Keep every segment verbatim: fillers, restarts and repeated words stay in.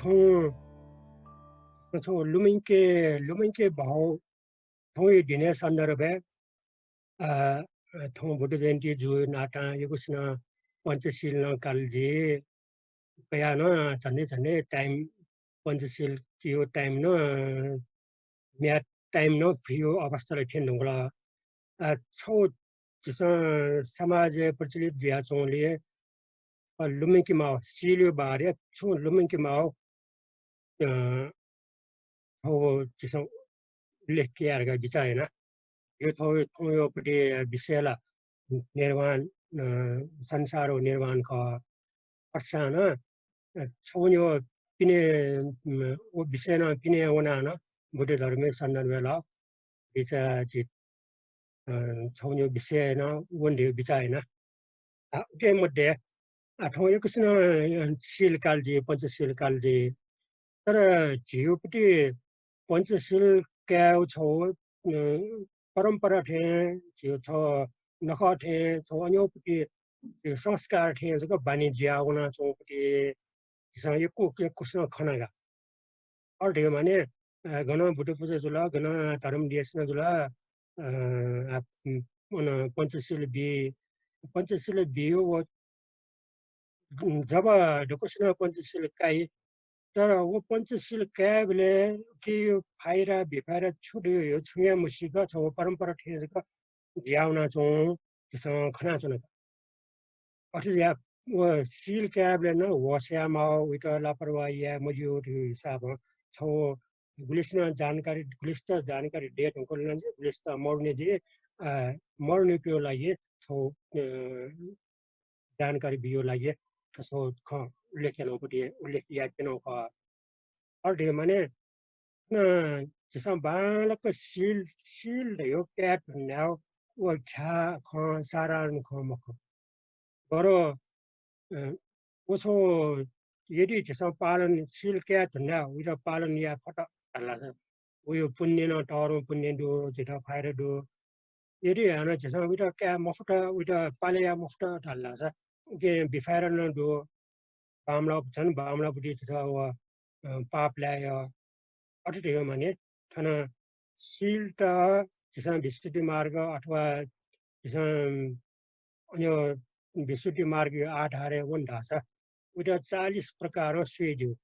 थौं, थौं लुमंके, लुमंके भाव, थौंया दिनया सन्दर्भय्, अ, थौं बुद्ध जयन्ती जूगु नातां यक्वसिनं पञ्चशील नं काल जुइ। कयाः नं झन्डै झन्डै time, पञ्चशील कियो time नं, म्याद time नं फुयो अवस्था ला थ्यने धुंकल। अ, छगू झीसं समाजय् प्रचलित जुयाच्वंगुलिं, अ, लुमंके माः, शीलया बारे छुं लुमंके माः, अ, थौं झीसं उल्लेख याये धकाः बिचाः याना। यो थौं, थौंया पति विषय ला निर्वाण, अ, संसार व निर्वाण खः। अथेसां नं, अ, छगू नं पिने, उम्, व विषय नं पिने वनाः नं बुद्ध धर्मया सन्दर्भय् ला बिचाः झी, अ, छगू नं विषय नं वने धइगु बिचाः याना। आ, उकी मध्ये, आ, थौं यक्वसिनं, अ, शील काल जुइ, पञ्चशील काल जुइ। तर झीगु पति पञ्चशील कायेगु छगू, अ, परम्परा थें, झीगु छगू नखः थें, छगू अन्योपति संस्कार थें जक बानी जुया वनाच्वंगु पति झीसं यक्व, यक्वसिनं खना का। अथे धइगु माने, अ, गनं बुद्ध पुजा जुल, गनं धर्म देशना जुल, अ, आ, उम्, अन पञ्चशील बी, पञ्चशील बी व, उम्, जब दक्वसिनं पञ्चशील काइ, तर व पञ्चशील कायेबलय् उकी फाइदा बिफाइदा छु दु, छुं हे मसीक छगू परम्परा थें जक जुया वनाच्वंगु झीसं खनाच्वना का। अथे जुयाः व शील कायेबलय् नं होश याये माः, उइत लापरवाही याये मज्यू धइगु हिसाबं छगू गुलिसिनं जानकारी, गुलिसित जानकारी दये धुंकल नं जुइ, गुलिसित मरुनि जुइ, अ, मरुनिपिं लागि छगू, अ, जानकारी बीगु लागि थ्व छगू खँ उल्लेख यानागु पति उल्लेख यायेत्यनागु खः। अथे धइगु माने, अ, झीसं बांलाक शील, शील धइगु काये धुनागु व ख्याः खँ, साधारण खँ मखु। बरु, अ, व छगू यदि झीसं पालन, शील काये धुनागु, उइत पालन याये फत धाल धाःसा, उयो पुण्य नं तःधंगु पुण्य दु, झीत फाइदा दु। यदि हानं झीसं उइत काये मफुत, उइत पालन याये मफुत धाल धाःसा, उकी बिफाइदा नं दु। बांमलाःपु-, झन बांमलाःपति झीत व, अ, पाप लाये यः। अथे धइगु माने थन शीलत झीसं विशुद्धि मार्ग अथवा झीसं अन्य विशुद्धि मार्गया आधारय् वन धाःसा उइत चालिस प्रकारं स्वये ज्यू।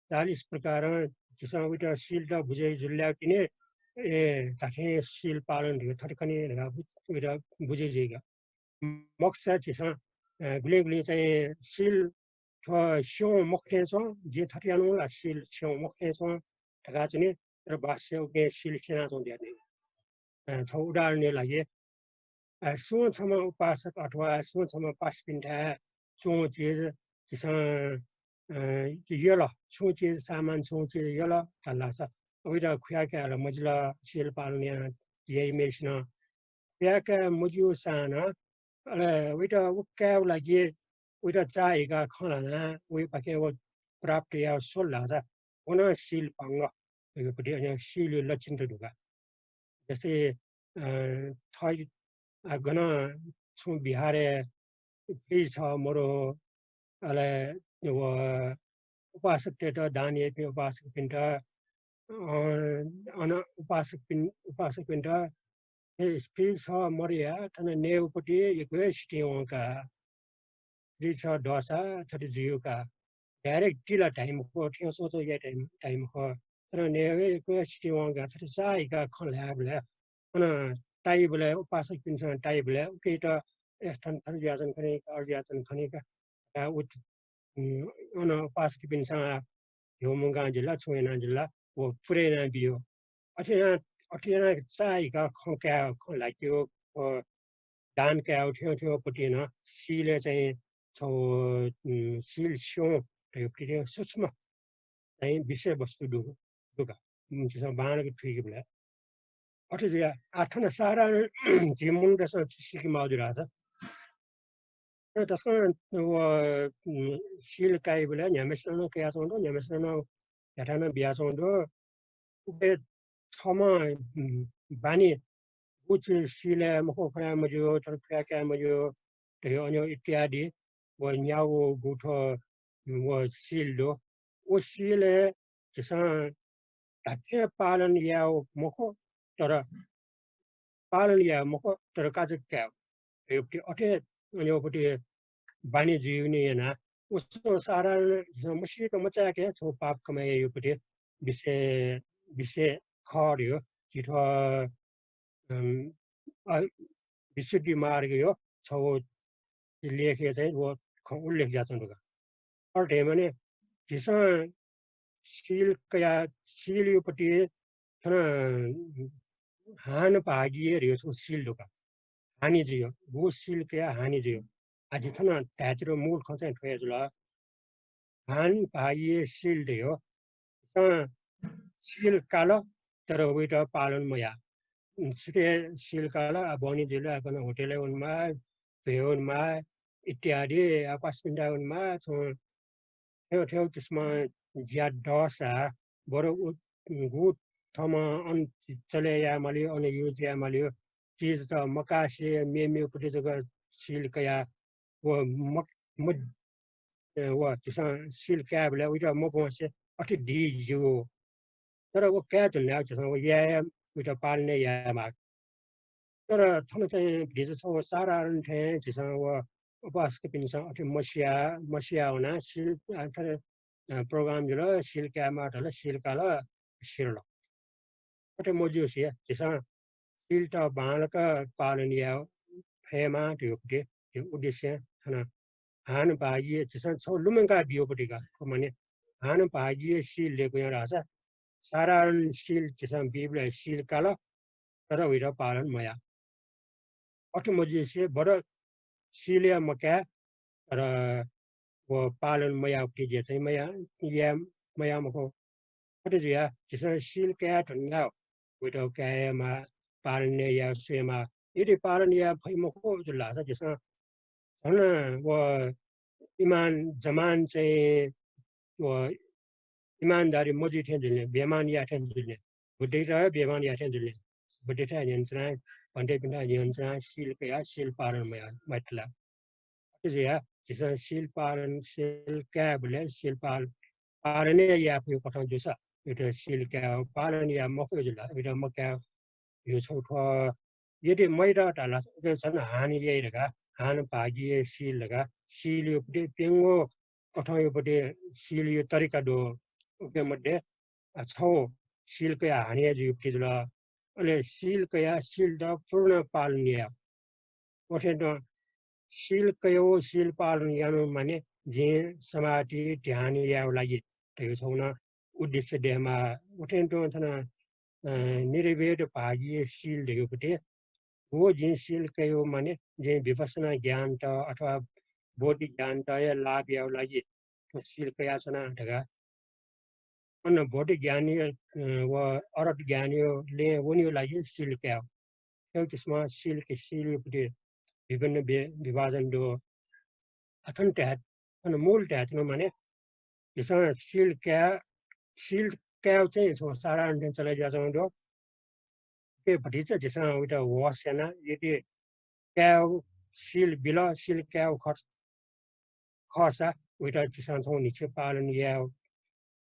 चालिस प्रकारं झीसं उइत शीलत बुझे जुल ला तिनि, ए, धात्थें शील पालन धइगु थथे खनी धकाः बु-, उइत बुझे जुइगु। मखुसा झीसं, अ, गुलिं गुलिं चाहिँ शील थ्व स्यं मखु थें च्वं, जिं थथे यानागु ला शील स्यं मखु थें च्वं धकाः च्वनी, तर वास्तवय् उकिं शील स्यनाच्वं धयाच्वनी। अ, छगू उदाहरणया लागि, अ, सुं छम्ह उपासक अथवा सुं छम्ह पासापिन्थाय् छुं चिज झीसं, अ, यल, छुं चिज सामान, छुं चिज यल धाल धाःसा, उइत खुया काये ला मजिल, शील पालन याना याइम्हय्सिनं खुया काये मज्यूसां नं, अले उइत व कायेगु लागि उइत चाःहिकाः खँ ल्हानाः उपाखें व प्राप्त याये स्वल धाःसा, व नं शील भंग धइगु पति, अन शीलया लक्षणत दु का। जस्तै, अ, थः, अ, गनं छुं विहारय् फ्रिज छः मरु, अले व उपासकतय्त दान याइपिं उपासकपिन्त, अ, अन उपासकपिन-, उपासकपिन्त, हे फ्रिज छः मरुया, थन नयेगु पति यक्व हे सितिं वं का। फ्रिज छः दःसा थथे जुइगु का। Direct ति ला धाइ मखु, थें सोच याये धाइ, धाइ मखु। थन नयेगु यक्व हे सितिं वं का, थथे चाःहिकाः खँ ल्हायेबलय्, अन ताइबलय्, उपासकपिन्सं ताइबलय् उकियात, ए, थन थथे जुयाच्वन खनी का, अथे जुयाच्वन खनी का, आ, उत-, उम्, अन उपासकपिन्सं ह्यू मुंकाः जिल ला, छुं यानाः जिल ला, व पुरय् यानाबियो। अथे यानाः, अथे यानाः चाःहिकाः खँ काये, खँ ल्हाकेगु, व दान कायेगु थें थें पति नं शीलय् चाहिँ छगू, उम्, शील स्यं धइगु पति थें सूक्ष्म चाहिँ विषयवस्तु दु, दु का। उम्, झीसं बांलाक थुइकेबलय्। अथे जुयाः आः थन साधारण झी मनूतय्सं छु सीके माःगु जुइ धाःसा, अ, तसकं व, उम्, शील काइबलय् न्ह्याम्हय्सिनं नं कयाच्वंगु दु, न्ह्याम्हय्सिनं नं न्ह्याथाय् नं बियाच्वंगु दु। उकी छम्ह, उम्, बानी, गु चिज शीलय् मखु, खँ ल्हाये मज्यू, थन खुया काये मज्यू धइगु अन्यो इत्यादि व न्यागू गु थ्व, उम्, व शील दु। व शील हे झीसं धात्थें पालन याये मखु, तर पालन याये मखु, तर काजक काये। अथे अनेपट्टि बानी जुइगुलिं यानाः व साधारण झीसं मसीक मचाय्क छगू पाप कमाय् याइगु विषय, विषय खः धयो। झी थ्व, अम, अ, विशुद्धि मार्गया छगू लेखय् चाहिँ व खँ उल्लेख जुयाच्वंगु दु का। अथे धइमाने झीसं शील कयाः, शीलयापट्टि थन हान भागीय धयो छगू शील दु का। हानि जुइगु, गु शील कयाः हानि जुइगु। आः झी थन धायेत्यंगु मूल खँ चाहिँ थ्व हे जुल। हान भागीय शील धयो। अ, शील काल, तर वइत पालन मयाः। सुथय् शील काल, आः बहनी जुल, आः गन होटलय् वनेमाः, भ्वय् वनेमाः इत्यादि, आः क्वासपिन्थाय् वनेमाः, छुं थ्व, थ्व किसिमं ज्या दःसा, बरु उ, गु थःम्हं अन चले यायेमाली, अन use यायेमाली चिजत मकासे मेमेपट्टि जक शील कयाः व म-, म-, ए, व झीसं शील कायेबलय् वइत मब्वंसे अथे दी ज्यू। तर व काये धुन धाःसा झीसं व याये, वइत पालन यायेमाः। तर थन चाहिँ भतिचा छगू साधारण थें झीसं व उपासकपिन्सं अथे मसिया, मसिया वनाः शील, अ, थथे, अ, program जुल, शील कायेमाः धाल, शील काल, सिरल। अथे मजुसे झीसं शीलत बांलाक पालन याये फयेमा धयोपट्टि झीगु उद्देश्य थन हान भागीय झीसं छगू लुमंका बियोपट्टि का। माने हान भागीय शील धयेगु यां धाःसा साधारण शील झीसं बीबलय् शील काल, तर वइत पालन मयाः। अथे मजुसे बरु शीलया मकाये, तर व पालन मयाःगुपट्टि ज्या चाहिँ मया, याये, मयाः मखु। अथे जुयाः झीसं शील काये धुन धाःसा वइत कायेमाः, पालन याये स्वयेमाः। यदि पालन याये फइ मखु जुल धाःसा झीसं झन व ईमान जमान चाहिँ व ईमानदारी मजुइ थें जुल नि, बेमान याये थें जुल नि। बुद्धित बेमान याये थें जुल नि। बुद्धित न्यंचना, भन्तेपिन्त न्यंचना शील कयाः शील पालन मया-, मयात ला। अथे जुयाः झीसं शील पालन, शील कायेबलय् शील पाल-, पालन हे याये फइगु कथं जूसा, वइत शील काये, पालन याये मफइ जुल, वइत मकाये धयो छगू थ्व। यदि मयात धाःसा उकिं झन हानि याइ धकाः, हान भागीय शील धकाः शीलयापट्टि प्यंगू कथंयापट्टि शीलया तरिका दु। उकी मध्ये, अ, छगू शील कयाः हानि याये जुइगु जुल। अले शील कयाः शीलत पूर्ण पालन याये। व थें तुं शील कयाः शील पालन यानागु माने जिं समाधि ध्यान यायेगु लागि धयागु छगू नं उद्देश्य दयेमाः। व थें तुं थन, अ, निर्वेद भागीय शील धयागुपट्टि, व जिं शील कयागु माने जिं विपश्यना ज्ञानत अथवा बोधि ज्ञानत हे लाभ यायेगु लागि थ्व शील कयाच्वना धकाः। अन बोधि ज्ञानया, अ, व अरहत ज्ञानया लँय् वनेगु लागि शील काये। थ्व किसिमं शील कि शीलयापट्टि विभिन्न वि-, विभाजन दु। अथन धाये, अन मूल धायेत्यंगु माने झीसं शील काये, शील कायेगु चाहिँ छगू साधारण थें चले जुयाच्वंगु दु। उकी भतिचा झीसं वइत होश यानाः यदि कायेगु शील बिल, शील कायेगु खः, खःसा वइत झीसं थौं न्हिच्छि पालन याये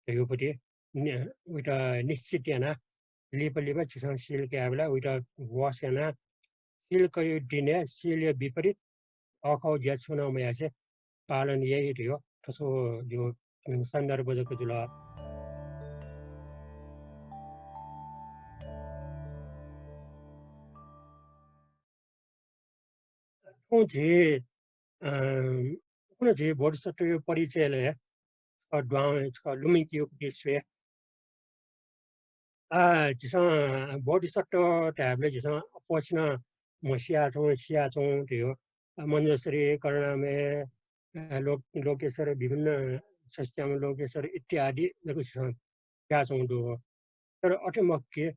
धयागुपट्टि नि-, वइत निश्चित यानाः लिपा लिपा झीसं शील कायेबलय् वइत होश यानाः शील कयागु दिनय् शीलया विपरीत अःखःगु ज्या छुं नं मयासें पालन याइ धयागु थ्व छगू जिगु सन्दर्भ जक जुल। थौं झी, अ, उखुन्हु झी बोधिसत्वया परिचयलय् छकः दुहां, छकः लुमंकेगु दृश्य। आ, झीसं बोधिसत्व धायेबलय् झीसं अप्वःसिनं म्हसियाच्वं, सियाच्वं धयो। अ, मञ्जुश्री, करुणामय, अ, लोक-, लोकेश्वर, विभिन्न सस्याम लोकेश्वर इत्यादि जक झीसं स्याच्वं दु। तर अथे मखु कि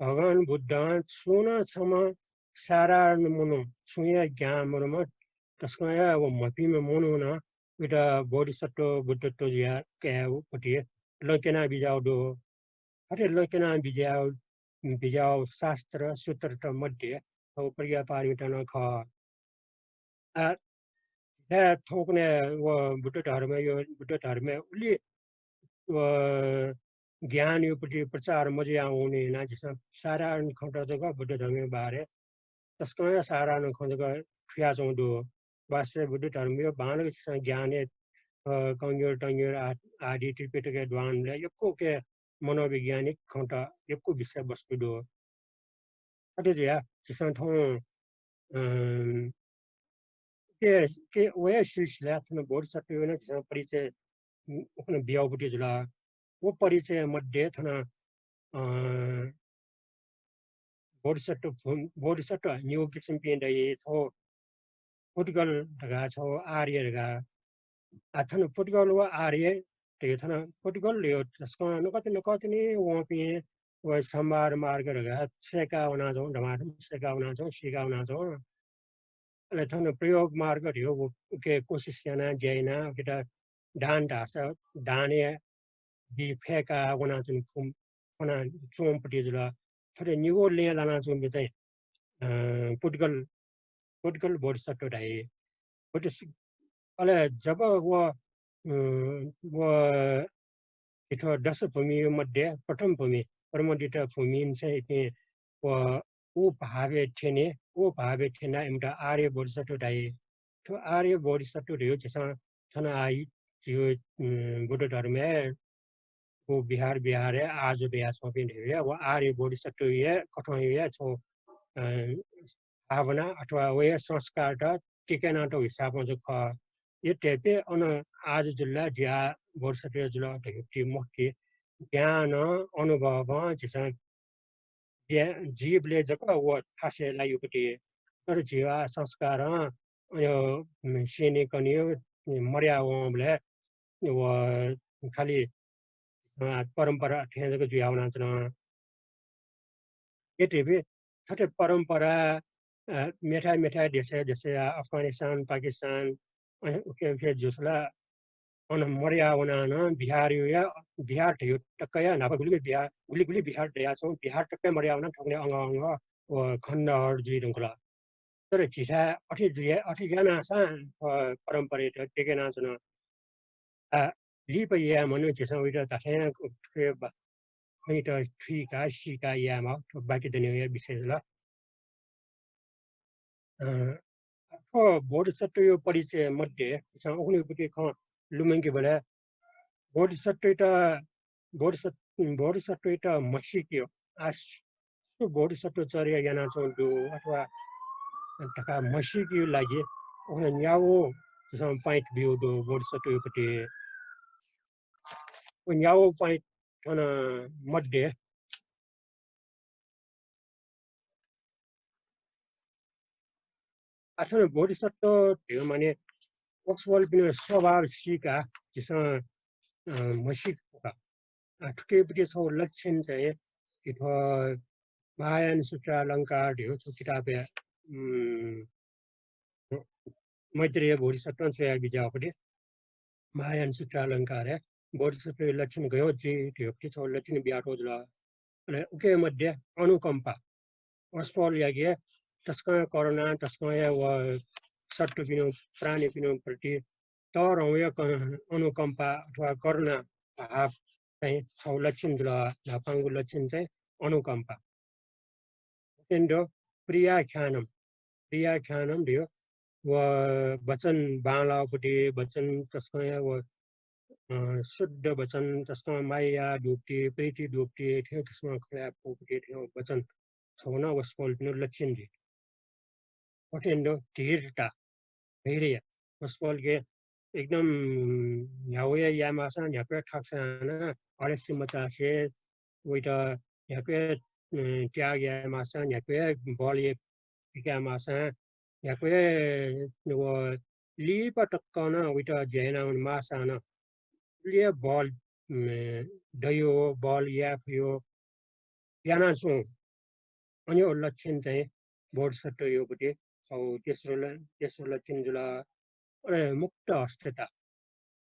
भगवान बुद्धं छुं नं छम्ह साधारण मनू, छुं हे ज्ञान मदुम्ह, तसकं हे व म्हपिंम्ह मनू नं वइत बोधिसत्व बुद्धत्व जुयाः कायेगु पति लँ क्यना बिज्याउ दु। अथे लँ क्यना बिज्याउ, बिज्याउ शास्त्र सूत्रत मध्ये थौं प्रज्ञापारमिता नं खः। आ, थौंकन्हय् व बुद्ध धर्मया, बुद्ध धर्मय् उलि अ, ज्ञानया प्रति प्रचार मजुयावने यानाः झीसं साधारण खँत जक बुद्ध धर्मया बारे तसकं हे साधारण खँ जक थुयाच्वंगु दु। वास्तवय् बुद्ध धर्मया बांलाक झीसं ज्ञानया, अ, कंज्योर तंज्योर आ-, आदि त्रिपिटकय् दुहां वंबलय् यक्व उके मनोवैज्ञानिक खँत यक्व विषयवस्तु दु। अथे जुयाः झीसं थौं, अ, के, के, वया सिलसिलाय् थन बोधिसत्वया नं झीसं परिचय, उम्, उखुन्हु बियागुपट्टि जुल। व परिचय मध्ये थन, अ, बोधिसत्व भू-, बोधिसत्व निगू किसिमपिं दइ, छगू पुद्गल धकाः, छगू आर्य धकाः। आ, थन पुद्गल व आर्य धयो, थन पुद्गल धयो तसकं नकतिनि नकतिनि वंपिं व संवाद मार्ग धकाः सय्का वनाच्वं, धमाधम सय्का वनाच्वं, सीका वनाच्वं। अले थन प्रयोग मार्ग धयो व उके कोसिस यानाः ज्या यानाः उकेत दान धाःसा दानया बी फय्का वनाच्वंगु खँ, खनाच्वंगुपट्टि जुल। थथे निगू लँय् लानाच्वंपिं चाहिँ, अ, पुद्गल, पुद्गल बोधिसत्व धाइ। बोधिस-, अले जब व, अ, व झी थ्व दश भूमि मध्ये प्रथम भूमि, प्रमुदित भूमि चाहिँ इपिं व, व भावय् थ्यने, व भावय् थ्यनाः इमित आर्य बोधिसत्व धाइ। थ्व आर्य बोधिसत्व धयो झीसं थन आः झीगु, उम्, बुद्ध धर्मय् व विहार विहारय् आर्य दयाच्वंपिं धयो हे व आर्य बोधिसत्वया कथंया छगू, अ, भावना अथवा वया संस्कारत तिके यानातःगु हिसाबं जक खः। यद्यपि अन आर्य जुल ला, जि आः बोधिसत्व जुल धइगु मखु कि ज्ञानं अनुभवं झीसं ज्या-, जीवलय् जक व थासय् लाइगु दु। तर झीगु आः संस्कारं, अ, स्यनेकने मदया वंबलय् व खालि, अ, परम्परा थें जक जुया वनाच्वन। यद्यपि थथे परम्परा, अ, मेथाय् मेथाय् देशय्, जस्तै अफगानिस्तान, पाकिस्तान, अ, उखे उखे जुल ला, अन मदया वनाः नं विहारया, विहार धयो तकया न्हापा गुलि गुलि विहार, गुलि गुलि विहार दयाच्वं, विहार तक मदया वनाः थुगुने अंग अंग व खण्डहर जुइ धुंकल। तर झीथाय् अथे जुया, अथे यानाः सां, अ, परम्परायात तिके यानाच्वन। आ, लिपा याये मनु झीसं वइत धात्थें थ्व बा-, खँयात थुइका, सीका यायेमाः, थ्व बाकी दुनेया विषय जुल। अ, थ्व बोधिसत्वया परिचय मध्ये झीसं उखुन्हुपट्टि खँ लुमंकेबलय् बोधिसत्वयात, बोधिसत्-, बोधिसत्वयात म्हसीकेगु, आ, सु बोधिसत्वचर्या यानाच्वंगु दु अथवा धकाः म्हसीकेगु लागि उखुन्हु न्यागू झीसं point ब्यूगु दु बोधिसत्वयापट्टि। व न्यागू point थन मध्ये आः थन बोधिसत्व धयो माने वसपोलपिनिगु स्वभाव सीकाः झीसं, अ, म्हसीके फु का। अ, थुकियापट्टि छगू लक्षण चाहिँ झी थ्व महायान सूत्रालंकार धयो थ्व किताबय्, उम्, मैत्रेय बोधिसत्वं च्वया बिज्याःगुपट्टि। महायान सूत्रालंकारय् बोधिसत्वया लक्षण गय् जुइ धयोपट्टि छगू लक्षण बियातःगु जुल। अले उके मध्ये अनुकम्पा। वसपोलयाके तसकं करुणा, तसकं हे व सत्त्वपिनिगु, प्राणीपिनिगु प्रति तःधंगु हे क-, अनुकम्पा अथवा करुणा भाव चाहिँ छगू लक्षण जुल। न्हापांगु लक्षण चाहिँ अनुकम्पा। अत्यन्त प्रियाख्यानम्, प्रियाख्यानम् धयो व वचन बांलाःगुपट्टि, वचन तसकं हे व, अ, शुद्ध वचन, तसकं माया दुगुपट्टि, प्रीति दुगुपट्टि, थें तसकं खँ ल्हाये फुगुपट्टि थें वचन छगू नं वसपोलपिनिगु लक्षण जुइ। अत्यन्त धीरता, धैर्य। वसपोलके एकदम न्ह्यागु हे याये माःसां न्ह्याक्व हे थाकुसां हानं आलस्य मचासे वइत न्ह्याक्व हे, अ, त्याग याये माःसां, न्ह्याक्व हे बल हे पिकाये माःसां, न्ह्याक्व हे व लिपा तक नं वइत ज्या याना वने माःसां नं गुलि हे बल, उम्, दयो, बल याये फयो, यानाच्वं। अन यो लक्षण चाहिँ बोधिसत्वयोपट्टि छगू तेस्रो ल-, तेस्रो लक्षण जुल। अले मुक्त हस्तता।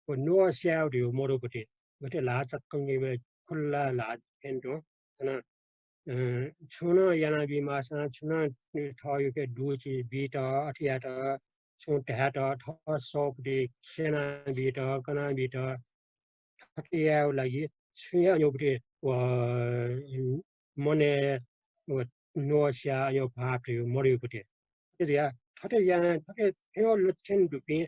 व न्वः स्याये धयो मरुपट्टि। गथे ल्हाः चक्कंगेबलय् खुल्ला ल्हाः फ्यनेधुन। अन, अ, छुं नं यानाबी माःसां, छुं नं थःयोके दुचि बीत, अथे यायेत, छुं धायेत, थः सःपट्टि स्यनाबीत, कनाबीत, थथे यायेगु लागि छुं हे अज्याःगु पति, व, मनय्, व, नोश या अज्याःगु भाव थ्व मदुगु पति। थथे या, थथे यानाः थथे थ्व लक्षण दुपिं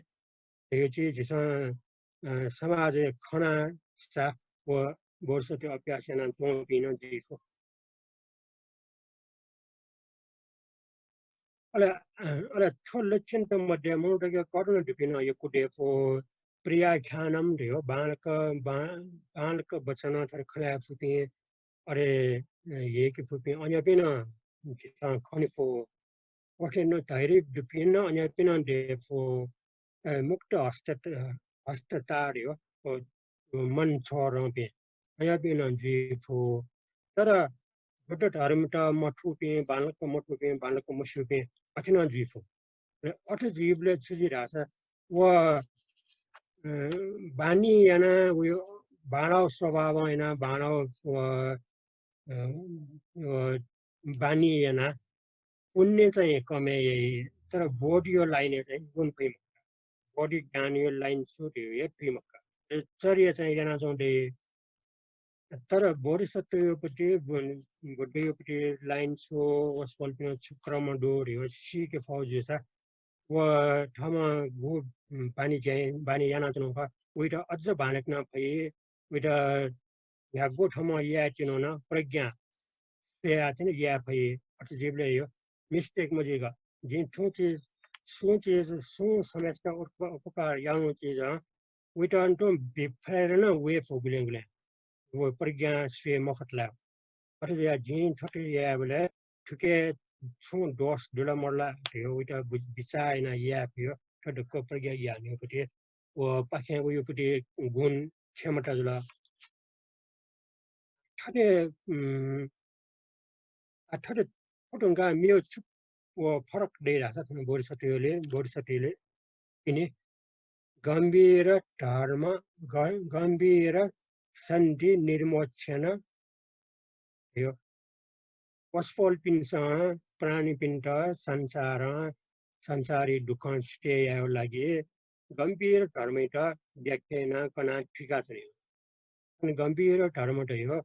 धइगु चिज झीसं, अ, समाजय् खनाः सा व बोधिसत्व अभ्यास यानाच्वंपिं नं जुइ फु। अले, अ, अले थ्व लक्षणत मध्ये मनूतय्के कथं दुपिं नं यक्व दयेफु। प्रियाख्यानम् धइगु, बांलाक, बां-, बांलाक वचनं थथे खँ ल्हाये फुपिं, अले, अ, ह्येके फुपिं अज्याःपिं नं झीसं खने फु। अथे नं धैर्य दुपिं नं अज्याःपिं नं दयेफु। अ, मुक्त हस्त, हस्तता धइगु, अ, मन छोडंपिं अज्याःपिं नं जुइ फु। तर बुद्ध धर्मत मथूपिं, बांलाक मथूपिं, बांलाक मस्यूपिं अथे नं जुइ फु। अ, अथे जुइबलय् छु जुइ धाःसा व, अ, बानी यानाः व बांलाःगु स्वभावं यानाः बांलाःगु, अ, अ, अ, बानी यानाः पुण्य चाहिँ कमय् याइ, तर बोधिया लाइनय् चाहिँ वने फइ मखु। बोधि ज्ञानया लाइन छु धइगु हे फइ मखु। अ, चर्या चाहिँ यानाच्वंगु दइ। तर बोधिसत्वया पति, बु-, बुद्धया पति लाइन छु, वसपोलपिनिगु छु क्रम दु धइगु सीके फः जूसा, व थःम्हं गु, उम्, बानी ज्या, बानी यानाच्वनागु खः, वइत अझ बांलाक याना फइ, वइत न्ह्यागु थःम्हं याये त्यनागु नं प्रज्ञा स्वयाः चाहिँ याये फइ। अथे जुइबलय् हे mistake मजुइक जिं थुं चिज, सुं चिज, सुं समय्‌सित उप-, उपकार याःगु चिजं वइत तुं विफलय् नं वये फु गुलें गुलें। व प्रज्ञा स्वये मखुत ला। अथे जुयाः जिं थथे यायेबलय् थुके छुं दोष दु ला मदु ला धइगु वइत बि-, बिचाः यानाः याये फइगु, थ्व दक्व प्रज्ञा ज्ञानया पति, व पाखें वया पति गुण क्षमता जुल। थथे, उम्, आ, थथे थ्व धुंकाः मेगु छु व फरक दइ धाःसा थन बोधिसत्वय्, बोधिसत्वय् इनि गम्भीर धर्म, ग-, गम्भीर सन्धि निर्मोक्षण धइगु। वसपोलपिन्सं प्राणीपिन्त संसारं, संसारया दुःखं छुटे यायेगु लागि गम्भीर धर्मयात व्याख्या यानाः कनाः थुइकाच्वनीगु। अन गम्भीर धर्म धइगु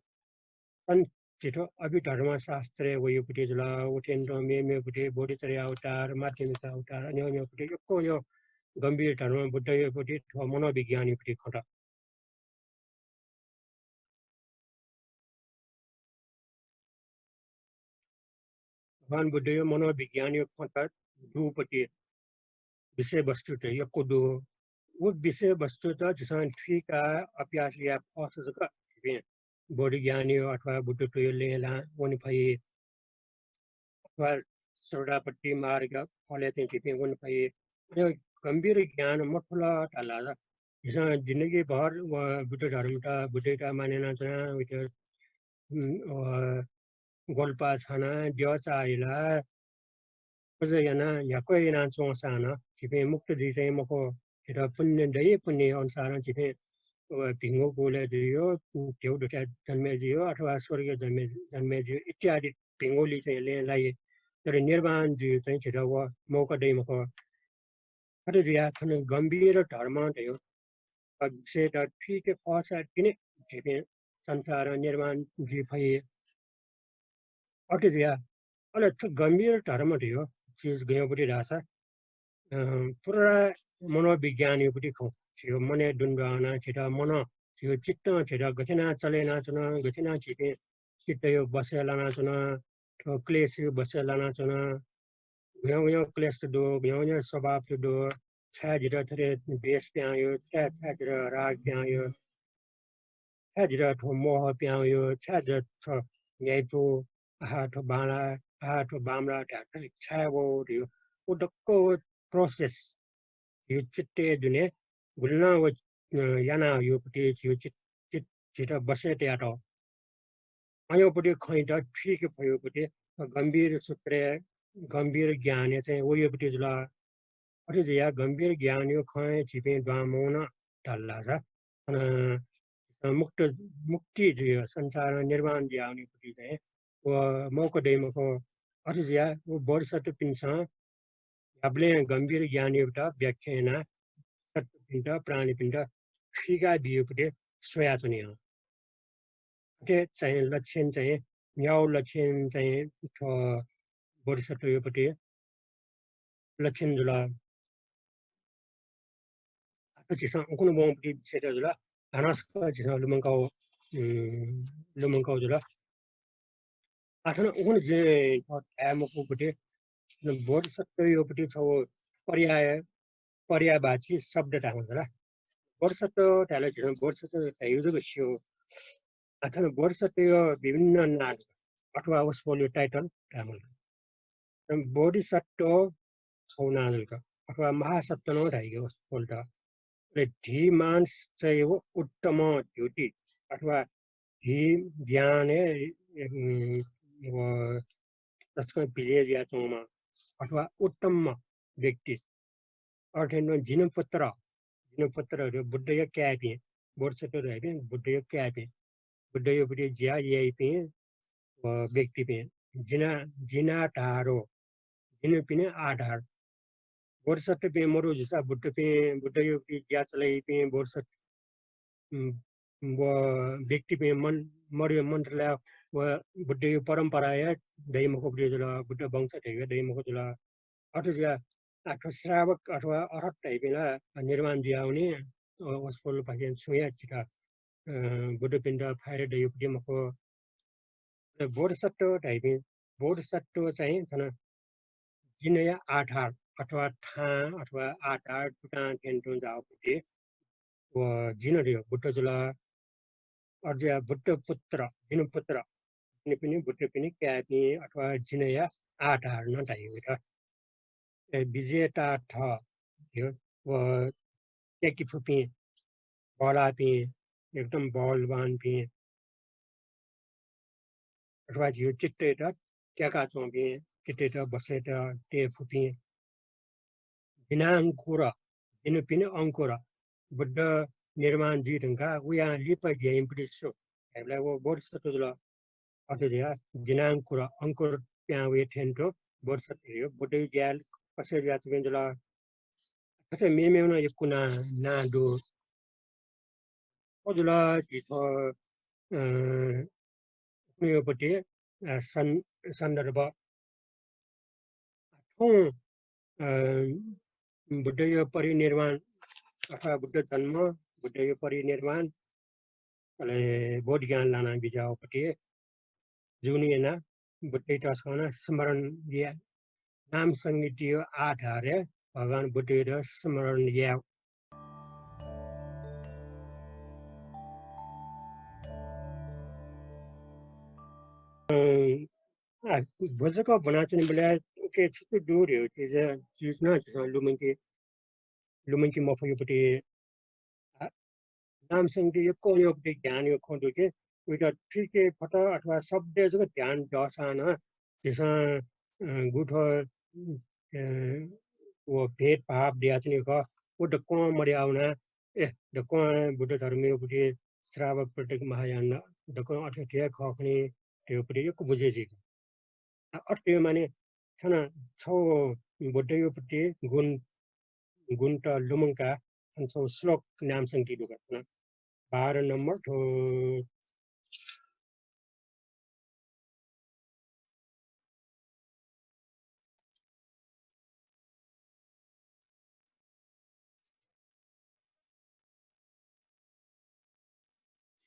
अन झीत अभिधर्म शास्त्रय् वइगु पति जुल, उथें तुं मेमेगु पति बोधिचर्या अवतार, माध्यमिका अवतार, अन्य अन्य पति यक्व अन्य गम्भीर धर्म बुद्धया पति थ्व मनोविज्ञानया पति खँ त। भगवान बुद्धया मनोविज्ञानया खँ त दुपति विषयवस्तुत यक्व दु। व विषयवस्तुत झीसं थुइकाः अभ्यास याये फःसा जक झीपिं बोधिज्ञानया अथवा बुद्धत्वया लँय् ला वने फइ। अथवा सोतापत्ति मार्ग फलय् चाहिँ झीपिं वने फइ। अले गम्भीर ज्ञान मथुल धाल ला झीसं जिन्दगीभर व बुद्ध धर्मत, बुद्धयात मानय् यानाच्वना, वइत, उम्, अ, ग्वलपा छाना, द्यः चाःहिला, अझ यानाः न्ह्याक्व यानाच्वंसां नं झीपिं मुक्त जुइ चाहिँ मखु। झीत पुण्य दइ, पुण्य अनुसारं झीपिं, अ, भिंगु कुलय् जुइयो, ध्यबा दुथाय् जन्मे जुइयो, अथवा स्वर्गय् जन्मे, जन्मे जुइयो इत्यादि भिंगुलिइ चाहिँ लँय् लाइ। तर निर्वाण जुइ चाहिँ झीत व मौका दइ मखु। अथे जुयाः थन गम्भीर धर्म धइगु विषयत थुइके फःसा तिनि झीपिं संसारं निर्वाण जुइ फइ। अथे जुयाः अले थ्व गम्भीर धर्म धइगु चिज गय् पति धाःसा, अ, पुरा मनोविज्ञानया पति खँ। झीगु मनय् दुने दुहां वनाः झीत मन, झीगु चित्तं झीत गथे यानाः चले यानाच्वन, गथे यानाः झीपिं चित्तया बसय् लानाच्वन, थ्व क्लेशया बसय् लानाच्वन, गय् गय् क्लेश दु, गय् गय् स्वभाव दु, छाय् झीत थथे द्वेष पिहां वइ, छाय्, छाय् झीत राग पिहां वइ, छाय् झीत थ्व मोह पिहां वइ, छाय् झीत थ्व न्ह्याइपु, आहा थ्व बांला, आहा थ्व बांमला धाय् थथे छाय् वइ धइगु। व दक्व व process झीगु चित्तय् दुने गुलिं नं व, अ, याना वइगु पति झीगु चित, चित, झीत बसय् तयातःगु। अज्याःगु पति खँयात थुइके फइगु पति गम्भीर सूत्रय्, गम्भीर ज्ञानय् चाहिँ वइगु पति जुल। अथे जुयाः गम्भीर ज्ञानया खँय् झीपिं दुहां मवन धाल धाःसा, अन, अ, मुक्त, मुक्ति जुइ, संसारं निर्वाण जुयावनीगु पति चाहिँ व मौका दइ मखु। अथे जुयाः व बोधिसत्वपिन्सं न्ह्याबलें गम्भीर ज्ञानयात व्याख्या यानाः सत्त्वपिन्त, प्राणीपिन्त थुइका बिइगु पति स्वयाच्वनी हं। अथे चाहिँ लक्षण चाहिँ, न्यागू लक्षण चाहिँ थ्व बोधिसत्वयोपट्टि लक्षण जुल। आः झीसं उखुन्हु वंपट्टि विषयत जुल। हानं छकः झीसं लुमंकाउ, उम्, लुमंकाउ जुल। आः थन उखुन्हु जिं थ्व धाये मखुपट्टि, बोधिसत्वयोपट्टि छगू पर्याय, पर्यायवाची शब्द धायेमाल जुल। बोधिसत्व धायेबलय् झीसं बोधिसत्व धाइगु जक स्यू। आः थन बोधिसत्वया विभिन्न नां अथवा वसपोलया title धायेमाल जुल। बोधिसत्व छगू नां जुल का, अथवा महासत्व नं धाइगु वसपोलत। अले धीमांश्चैव उत्तमं द्युति, अथवा धीज्ञानय्, उम्, व तसकं विजय जुयाच्वंम्ह, अथवा उत्तम व्यक्ति, अथे नं जिनपुत्र, जिनपुत्र धइगु बुद्धया काय्‌पिं, बोधिसत्व धाइपिं बुद्धया काय्‌पिं, बुद्धयोपट्टि ज्या याइपिं, अ, व्यक्तिपिं, जिना-, जिनाधारो, जिनपिनि आधार। बोधिसत्वपिं मरु जूसा बुद्धपिं, बुद्धयोपट्टि ज्या चलाइपिं बोधिसत्व, उम्, व व्यक्तिपिं मन-, मरु मन्त ला व बुद्धया परम्पराया दइ मखुपट्टि जुल, बुद्ध वंश धइगु दइ मखु जुल। अथे जुयाः, आ, थ्व श्रावक अथवा अर्हत धाइपिं ला निर्वाण जुयावनी, अ, वसपोलपाखें छुं हे झीत, अ, बुद्धपिन्त फाइदा दइगु मखु। अले बोधिसत्व धाइपिं, बोधिसत्व चाहिँ थन जिनया आधार अथवा थां अथवा आधार दुथां थें तुं जाःगुपट्टि व जिन धइगु बुद्ध जुल। अथे जुयाः बुद्धपुत्र, जिनपुत्र, जिनपिनि बुद्धपिनि काय्‌पिं अथवा जिनया आधार नं धाइगु दु। ए, विजेताथ, यो, व, त्याके फुपिं, बलापिं, एकदम बलवानपिं, अथवा झीगु चित्तयात त्याकाच्वंपिं, चित्तयात वशय् तये फुपिं, जिनांकुर, जिनपिनि अंकुर, बुद्ध निर्वाण जुइ धुंकाः वयां लिपा ग्याइम्ह पति सु धाइबलय् व बोधिसत्व जुल। अथे जुयाः जिनांकुर, अंकुर प्यां वये थें तुं बोधिसत्व धइगु बुद्धया ज्याय् पसय् जुयाच्वंपिं जुल। अथे मेमेगु नं यक्व नां, नां दु। अथे जुल झी थ्व, अ, उखुन्हुयोपट्टि, अ, सन्-, सन्दर्भ। थौं, अ, बुद्धया परिनिर्वाण अथवा बुद्ध जन्म, बुद्धया परिनिर्वाण, अले बोधि ज्ञान लाना बिज्याःगुपट्टि जुनि याना बुद्धयात स्मरण याये, नाम संगीतिया आधारय् भगवान बुद्धयात स्मरण याये। अं, आ, भ्वजक ब्वनाच्वनेबलय् उके छु छु दु धइगु चिज, चिज नं झीसं लुमंके, लुमंके मफुगुपट्टि, आ, नाम संगीति यक्व वनेगुपट्टि ध्यानया खँ दु कि, उइत थुइके फत अथवा शब्दय् जक ध्यान दःसां नं झीसं, अ, गुथ्व, अ, व भेदभाव दयाच्वनीगु खः, व दक्वं मदयावना, ए, दक्वं बुद्ध धर्मयापट्टि, श्रावकपट्टि, महायान दक्वं अथे अथे हे खः खनी धइगुपट्टि यक्व बुझे जुइ। अ, अथे माने थन छगू बुद्धयापट्टि गुण, गुणत लुमंकाः थन छगू श्लोक नाम संगीति दु का थन। बाह्र नम्बर थ्व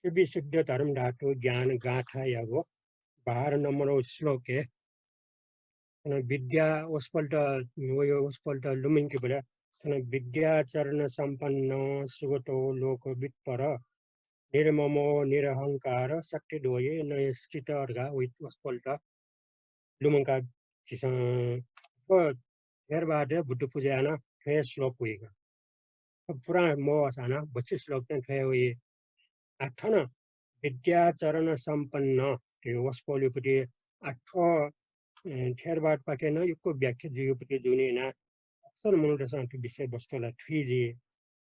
सुविशुद्ध धर्मधातु ज्ञान गाथायागु बाह्र नम्बर श्लोकय् थन विद्या वसपोलत, वया वसपोलत लुमंकेबलय् थन विद्याचरण सम्पन्न सुगतो लोकवित्पर निर्ममो निरहंकार सत्यद्वये नये स्थित धकाः वइ वसपोलत लुमंकाः झीसं थ्व थेरवादय् बुद्ध पुजा याना थ्व हे श्लोक वइगु। थ्व पुरां मवःसां नं बच्छि श्लोक चाहिँ थ्व हे वइ। आ, थन विद्याचरण सम्पन्न धइगु वसपोलयापट्टि, आ, थ्व, ए, थेरवादपाखें नं यक्व व्याख्या जुइगुपट्टि जूनि याना असल मनूतय्सं थ्व विषयवस्तु ला थुइ जुइ।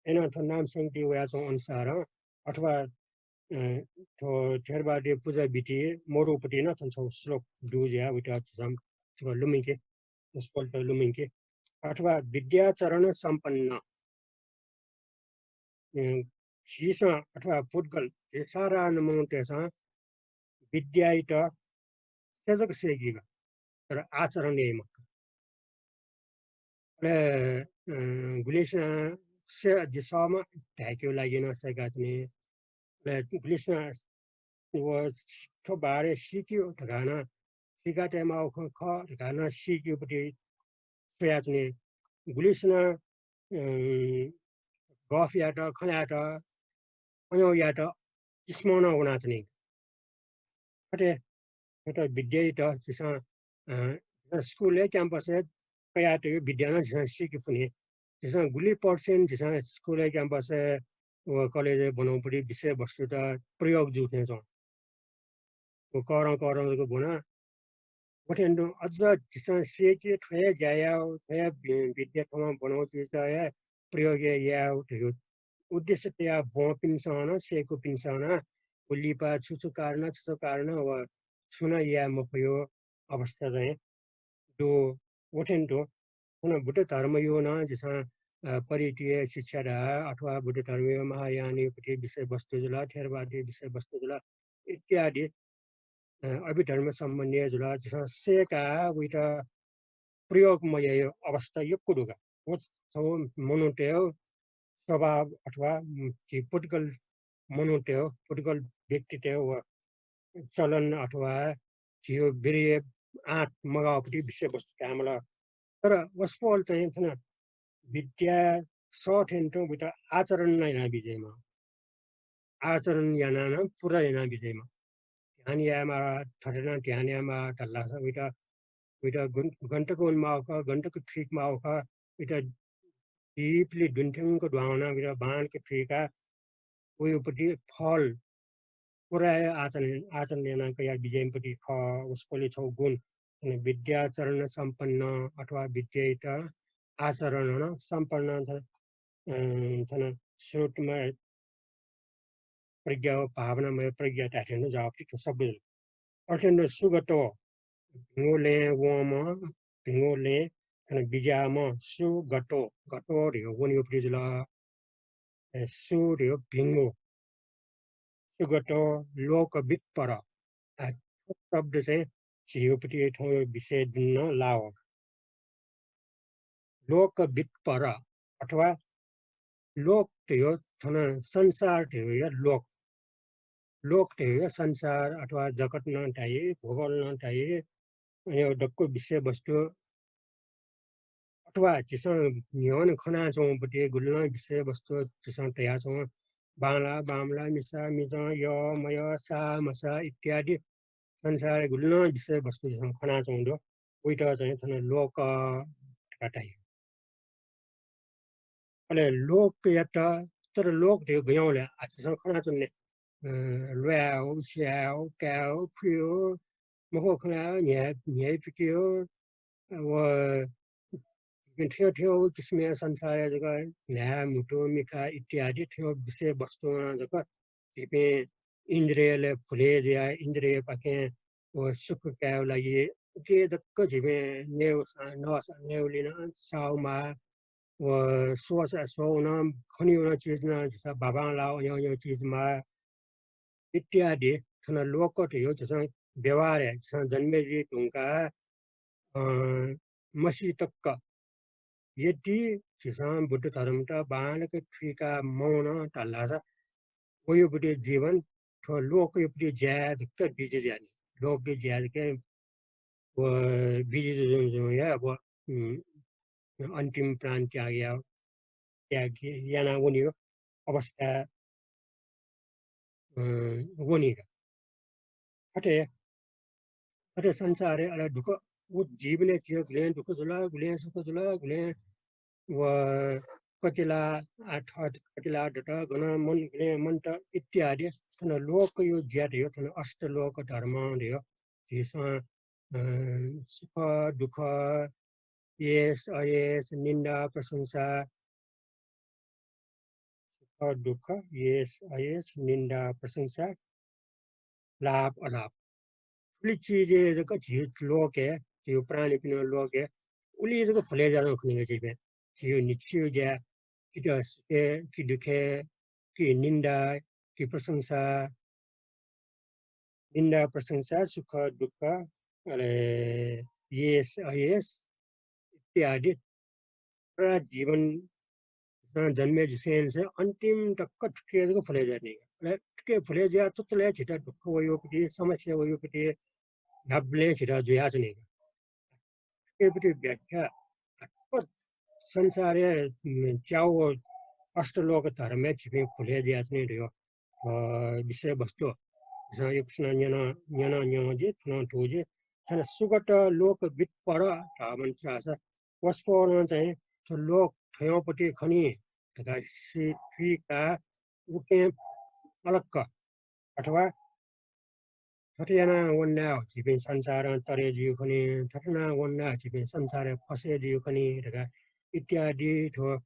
अय्नं थ्व नाम संगीति वयाच्वंगु अनुसारं अथवा, अ, थ्व थेरवादया पुजा विधि मरुपट्टि नं थन छगू श्लोक दु जुयाः वइत झीसं छकः लुमंके, वसपोलत लुमंके। अथवा विद्याचरण सम्पन्न, अ, झीसं अथवा पुद्गल झी साधारण मनूतय्‌सं विद्यायात सय्‌जक सय्‌कीगु, तर आचरण याइ मखु। अले, अ, गुलिसिनं सय्-, जि सःम्ह धायेकेगु लागि नं सय्‌काच्वनी। अले गुलिसिनं व थ्व बारे सीकेगु धकाः नं, सीका तयेमाःगु खँ खः धकाः नं सीकेगुपट्टि स्वयाच्वनी। गुलिसिनं, अ, गफ यायेत, खँ ल्हायेत, अय्‌नं यायेत इस्मं नं वनाच्वनी। अथे, अथे विद्यायात झीसं, अ, स्कुलय् क्याम्पसय् कयातःगु विद्या नं झीसं सीके फुनि। झीसं गुलि percent झीसं स्कुलय् क्याम्पसय् व कलेजय् ब्वनागुपट्टि विषयवस्तुत प्रयोग जू थें च्वं। व करं करं जक ब्वना। व थें तुं अझ झीसं सय्‌के थ्व हे ज्या यायेगु, थ्व हे वि-, विद्या थःम्हं ब्वनागु चिजत हे प्रयोग यायेगु धइगु उद्देश्य तयाः ब्वंपिन्सं नं, सय्‌कूपिन्सं नं व लिपा छु छु कारण, छु छु कारण व छुं नं याये मफइगु अवस्था चाहिँ दु, व थें तुं। थन बुद्ध धर्मया नं झीसं, अ, परित्याग शिक्षा धाः अथवा बुद्ध धर्मया महायानयापट्टि विषयवस्तु जुल, थेरवादया विषयवस्तु जुल इत्यादि, अ, अभिधर्म सम्बन्धी जुल, झीसं सय्‌काः वइत प्रयोग मयाइगु अवस्था यक्व दु का। व छगू मनूतय्‌गु स्वभाव अथवा, उम्, झी पुद्गल मनूतय्‌गु, पुद्गल व्यक्तितय्‌गु व चलन अथवा झीगु वीर्य आँट मगाःगुपट्टि विषयवस्तु धायेमाल। तर वसपोल चाहिँ थन विद्या सः थें तुं वइत आचरण नं याना बिज्याइमाः। आचरण यानाः नं पूरा याना बिज्याइमाः। ध्यान यायेमाः, थथे नं ध्यान यायेमाः धाःसा वइत, वइत गन-, गन तक वनेमाःगु खः, गन तक थुइकेमाःगु खः, वइत deeply दुने थ्यंक दुहां वनाः वइत बांलाक थुइकाः वइगुपट्टि फल पूरा हे आचरण, आचरण यानाः कयाः बिज्याइगुपट्टि खः। वसपोलया छगू गुण। अन विद्याचरण सम्पन्न अथवा विद्यायात आचरणं सम्पन्न थन, अ, थन श्रुतमय प्रज्ञा व भावनामय प्रज्ञा धाये थें तुं जुयावःपट्टि थ्व शब्द जुल। अथे नं सुगतो, भिंगु लँय् वंम्ह, भिंगु लँय् थन बिज्याःम्ह, सुगतो, गतो धइगु वनीगुपट्टि जुल। ए, सु धइगु भिंगु, सुगतो लोकवित्पर। आ, थ्व शब्द चाहिँ झीगुपट्टि थौंया विषय दुने नं लाः वः। लोकवित्पर अथवा लोक धइगु थन संसार धइगु या लोक। लोक धइगु या संसार अथवा जगत नं धाइ, भूगोल नं धाइ, अन दक्व विषयवस्तु अथवा झीसं न्ह्यःने खनाच्वंगुपट्टि गुलि नं विषयवस्तु झीसं धयाच्वं, बांला, बांमला, मिसा, मिजं, यः, मयः, साः, मसाः इत्यादि संसारय् गुलि नं विषयवस्तु झीसं खनाच्वंगु दु, वइत चाहिँ थन लोक धकाः धाइ। अले लोकयात, तर लोक धइगु गय् ले? आ, झीसं खनाच्वने, अ, ल्वाय् हो, स्याय् हो, काय् हो, खुइ हो, मखु खँ ल्हाये हो, न्ह्याये, न्ह्याइपिके हो, व थ्यं थ्यं किसिमया संसारय् जक न्हाय्, म्हुतु, मिखा इत्यादि थ्यं विषयवस्तुं जक झीपिं इन्द्रियले भुले जुयाः इन्द्रियपाखें व सुख कायेगु लागि उके जक झीपिं नयेगु सा-, नःसा नयेगुलिं नं साःगु माः, व स्वःसा स्वःगु नं, खनीगु नं चिज नं झीसं बांबांलाः वयावयागु चिज माः इत्यादि। थन लोक धइगु झीसं व्यवहारय् झीसं जन्मे जुइ धुंकाः, अ, मसी तक यदि झीसं बुद्ध धर्मत बांलाक थुइका मवन धाल धाःसा वयागुपट्टि जीवन थ्व लोकयागुपट्टि ज्याय् जक busy जुयाः नि। लोकया ज्याय् जक व busy जुजुं जुजुं या व, उम्, अन्तिम प्राण त्याग या, त्याग याना वनीगु अवस्था, अ, वनीगु। अथे, अथे संसारय् अले दुःख, व जीवनय् झीगु गुलें दुःख जुल, गुलें सुख जुल, गुलें व कतिला, आ, थ-, कतिला दत, गन मन, गुलें मन्त इत्यादि। थन लोकया ज्या धइगु, थन अष्टलोक धर्म धइगु। झीसं, अ, सुख, दुःख, यश, अयश, निन्दा, प्रशंसा, सुख, दुःख, यश, अयश, निन्दा, प्रशंसा, लाभ, अलाभ। थुलि चिजय् जक झी लोकय्, झीगु प्राणीपिनि लोकय् उलि जक भुले जुयाच्वंगु खनीगु झीपिं। झीगु न्हिच्छि ज्या, कि त सुखय्, कि दुःखय्, कि निन्दा कि प्रशंसा, निन्दा प्रशंसा, सुख दुःख, अले यश अयश इत्यादि पूरा जीवन जन्मे जुसेंनिसें अन्तिम तक थुके जक फुले जुयाच्वनी। अले थुके फुले जुया तुतले झीत दुःख वयोपति, समस्या वयोपति, न्हापाबलें झीत जुयाच्वनी। थुकेपति व्याख्या, अ, संसारय्, उम्, च्याव अष्टलोक धर्मय् झीपिं फुले जुयाच्वनी धयो, अ, विषयवस्तु। झीसं यो प्रश्न न्यन, न्यन, न्यं जि, थन थू जि। थन सुगत लोकवित् पर धाःम्ह च्वःसा वसपोलं चाहिँ थ्व लोक थ्वयापति खनी धकाः सि-, थुइकाः उकें अलक्क अथवा थथे यानाः वनाः झीपिं संसारं तरे जुइ खनी, थथे यानाः वनाः झीपिं संसारय् फसे जुइ खनी धकाः इत्यादि थ्व,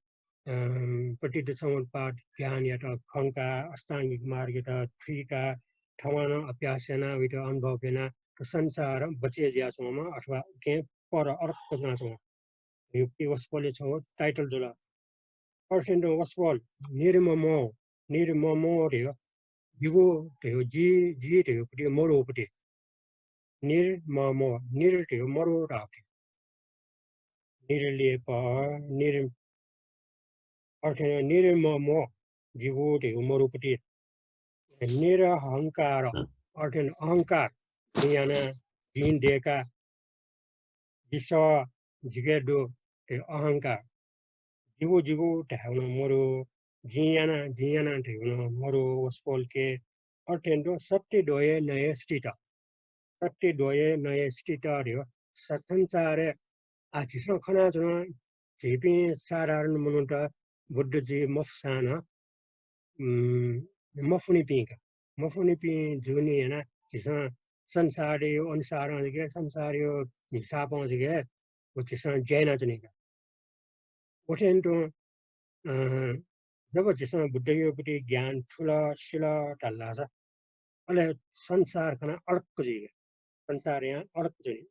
अं, प्रतीत्यसमुत्पाद ज्ञानयात खंकाः अष्टाङ्गिक मार्गयात थुइकाः थौंकन्हय् अभ्यास यानाः उइत अनुभव यानाः थ्व संसारं बचे जुयाच्वंम्ह अथवा उकें पर अलक्क च्वनाच्वंम्ह धयो वसपोलया छगू title जुल। अथे तुं वसपोल निर्ममो, निर्ममो धयो, जिगु धयो, जि, जि धयोपति, मरुपति। निर्ममो, निर धयो मरु धाःपति। निर्लेप, निर-, अथे निर्ममो, जिगु धयो मरुपति। निरहंकार, अथे अहंकार, जिं याना, जिं दय्का, जिसः, जिके दु, धयो अहंकार। जिगु, जिगु धायेगु नं मरु, जिं याना, जिं याना धायेगु नं मरु, वसपोलके। अथे तुं सत्य द्वये नये स्थित। सत्य द्वये नये स्थित धयो स-, संसारय्, आ, झीसं खनाच्वना, झीपिं साधारण मनूत बुद्ध जुइ मफुसां नं, उम्, मफुनिपिं का। मफुनिपिं जूगुलिं यानाः झीसं संसारया अनुसारं जक, संसारया हिसाबं जक व झीसं ज्या यानाच्वनी का। अथे तुं, अ, जब झीसं बुद्धयापति ज्ञान थुल, सिल धाल धाःसा, अले संसार खनाः अलक्क जुइ का। संसारयां अलक्क च्वनी।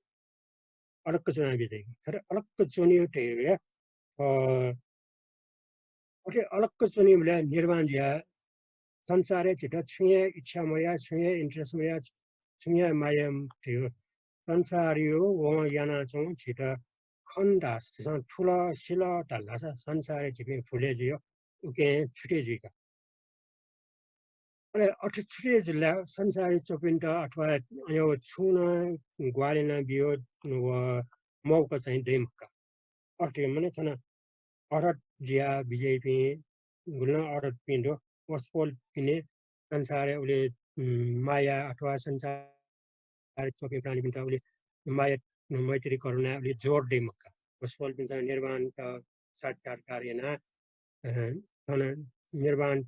अलक्क च्वनाबी जुइ का। तर अलक्क च्वनी धयो, अ, अथे अलक्क च्वनीबलय् निर्वाण जुयाः संसारय् झीत छुं हे इच्छा मयाः, छुं हे interest मयाः, छुं हे माया मयाः। संसारया वं यानाच्वंगु झीत खन धाःसा, झीसं थुल सिल धाल धाःसा संसारय् झीपिं फुले जुइ, उकें छुटे जुइ का। अले अथे छुटे जुल ला संसारय् च्वंपिन्त अथवा अय् छुं नं ग्वाहालि यानाबियो व मौका चाहिँ दइ मखु का। अथे माने थन अरहत जुयाः बिज्याइपिं गुलि नं अरहतपिं दु। वसपोलपिनि संसारय् उलि, उम्, माया अथवा संसारय् च्वंपिं प्राणीपिन्त उलि माया, मैत्री, करुणा उलि जोर दइ मखु का। वसपोलपिन्सं निर्वाणत साक्षात्कार यानाः, अ, थन निर्वाण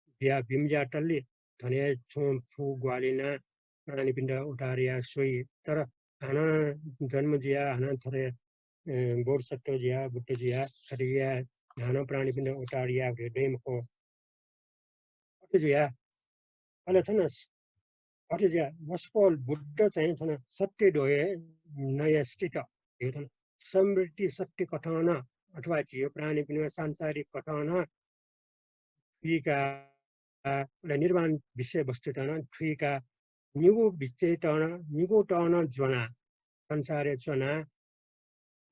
जुयाः बिमज्यातले थन हे छुं फु ग्वाहालि यानाः प्राणीपिन्त उद्धार याये स्वइ। तर हानं जन्म जुयाः, हानं थथे, अ, बोधिसत्व जुयाः, बुद्ध जुयाः, थथे जुयाः हानं प्राणीपिन्त उद्धार याये दइ मखु। अथे जुयाः, अले थन स-, अथे जुयाः वसपोल बुद्ध चाहिँ थन सत्य द्वये नये स्थित धयो थन स्मृति सत्य कथं नं अथवा झीगु प्राणीपिनिगु सांसारिक कथं नं थुइकाः, अले निर्वाण विषय वस्तुत नं थुइकाः, निगू विषयत नं, निगूत नं ज्वनाः, संसारय् च्वनाः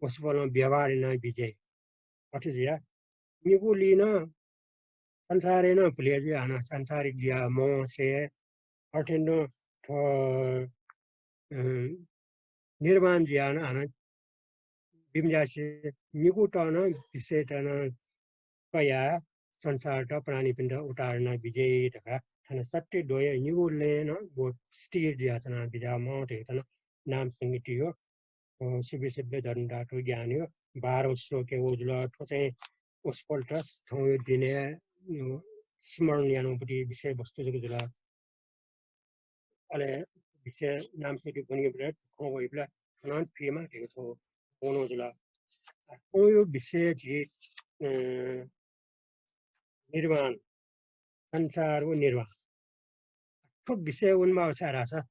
वसपोलं व्यवहार यानाबिज्याइ। अथे जुयाः निगूलिं नं संसारय् नं फुले जुयाः हानं सांसारिक जुयाः मवंसे, अथे तुं थ्व, अ, निर्वाण जुयाः नं हानं बिमज्यासे निगूत नं विषयत नं कयाः संसारत प्राणीपिन्त उद्धार यानाबिज्याइ धकाः थन सत्य द्वये निगू लँय् नं व स्थिर जुयाच्वनाबिज्याःम्ह धयो थन नाम संहिताया, अ, सुविशुद्ध धर्मधातु ज्ञानया बाह्रौं श्लोकय् वःगु जुल। थ्व चाहिँ वसपोलत थौंया दिनय्, अ, स्मरण यानाबिज्याःगु विषय वस्तु जक जुल। अले विषय नाम संहिता ब्वनीबलय् खँ वइबलय् थनं थुइमा धयो थ्व वनागु जुल। थौंया विषय झी, अ, निर्वाण, संसार व निर्वाण। थ्व विषय वनेमाःगु छाय् धाःसा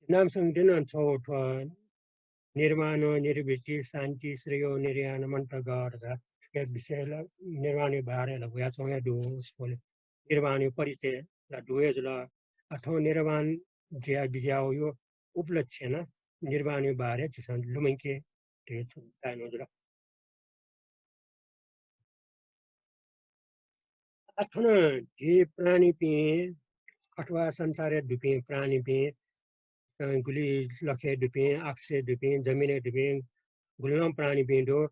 नाम संहिताय् नं थ्व, थ्व निर्वाणो निर्वृत्ति शान्ति श्रेयो निर्याण मन्त्रगः धकाः विषय ला, निर्वाणया बारे ला वयाच्वंगु हे दु। निर्वाणया परिचय ला दु हे जुल। अ, थौं निर्वाण जुया बिज्याःगु उपलक्ष्य नं निर्वाणया बारे झीसं लुमंके धइगु चायेनु जुल। आः थन झी प्राणीपिं अथवा संसारय् दुपिं प्राणीपिं, अ, गुलि लखय् दुपिं, आकाशय् दुपिं, जमिनय् दुपिं गुलि नं प्राणीपिं दु।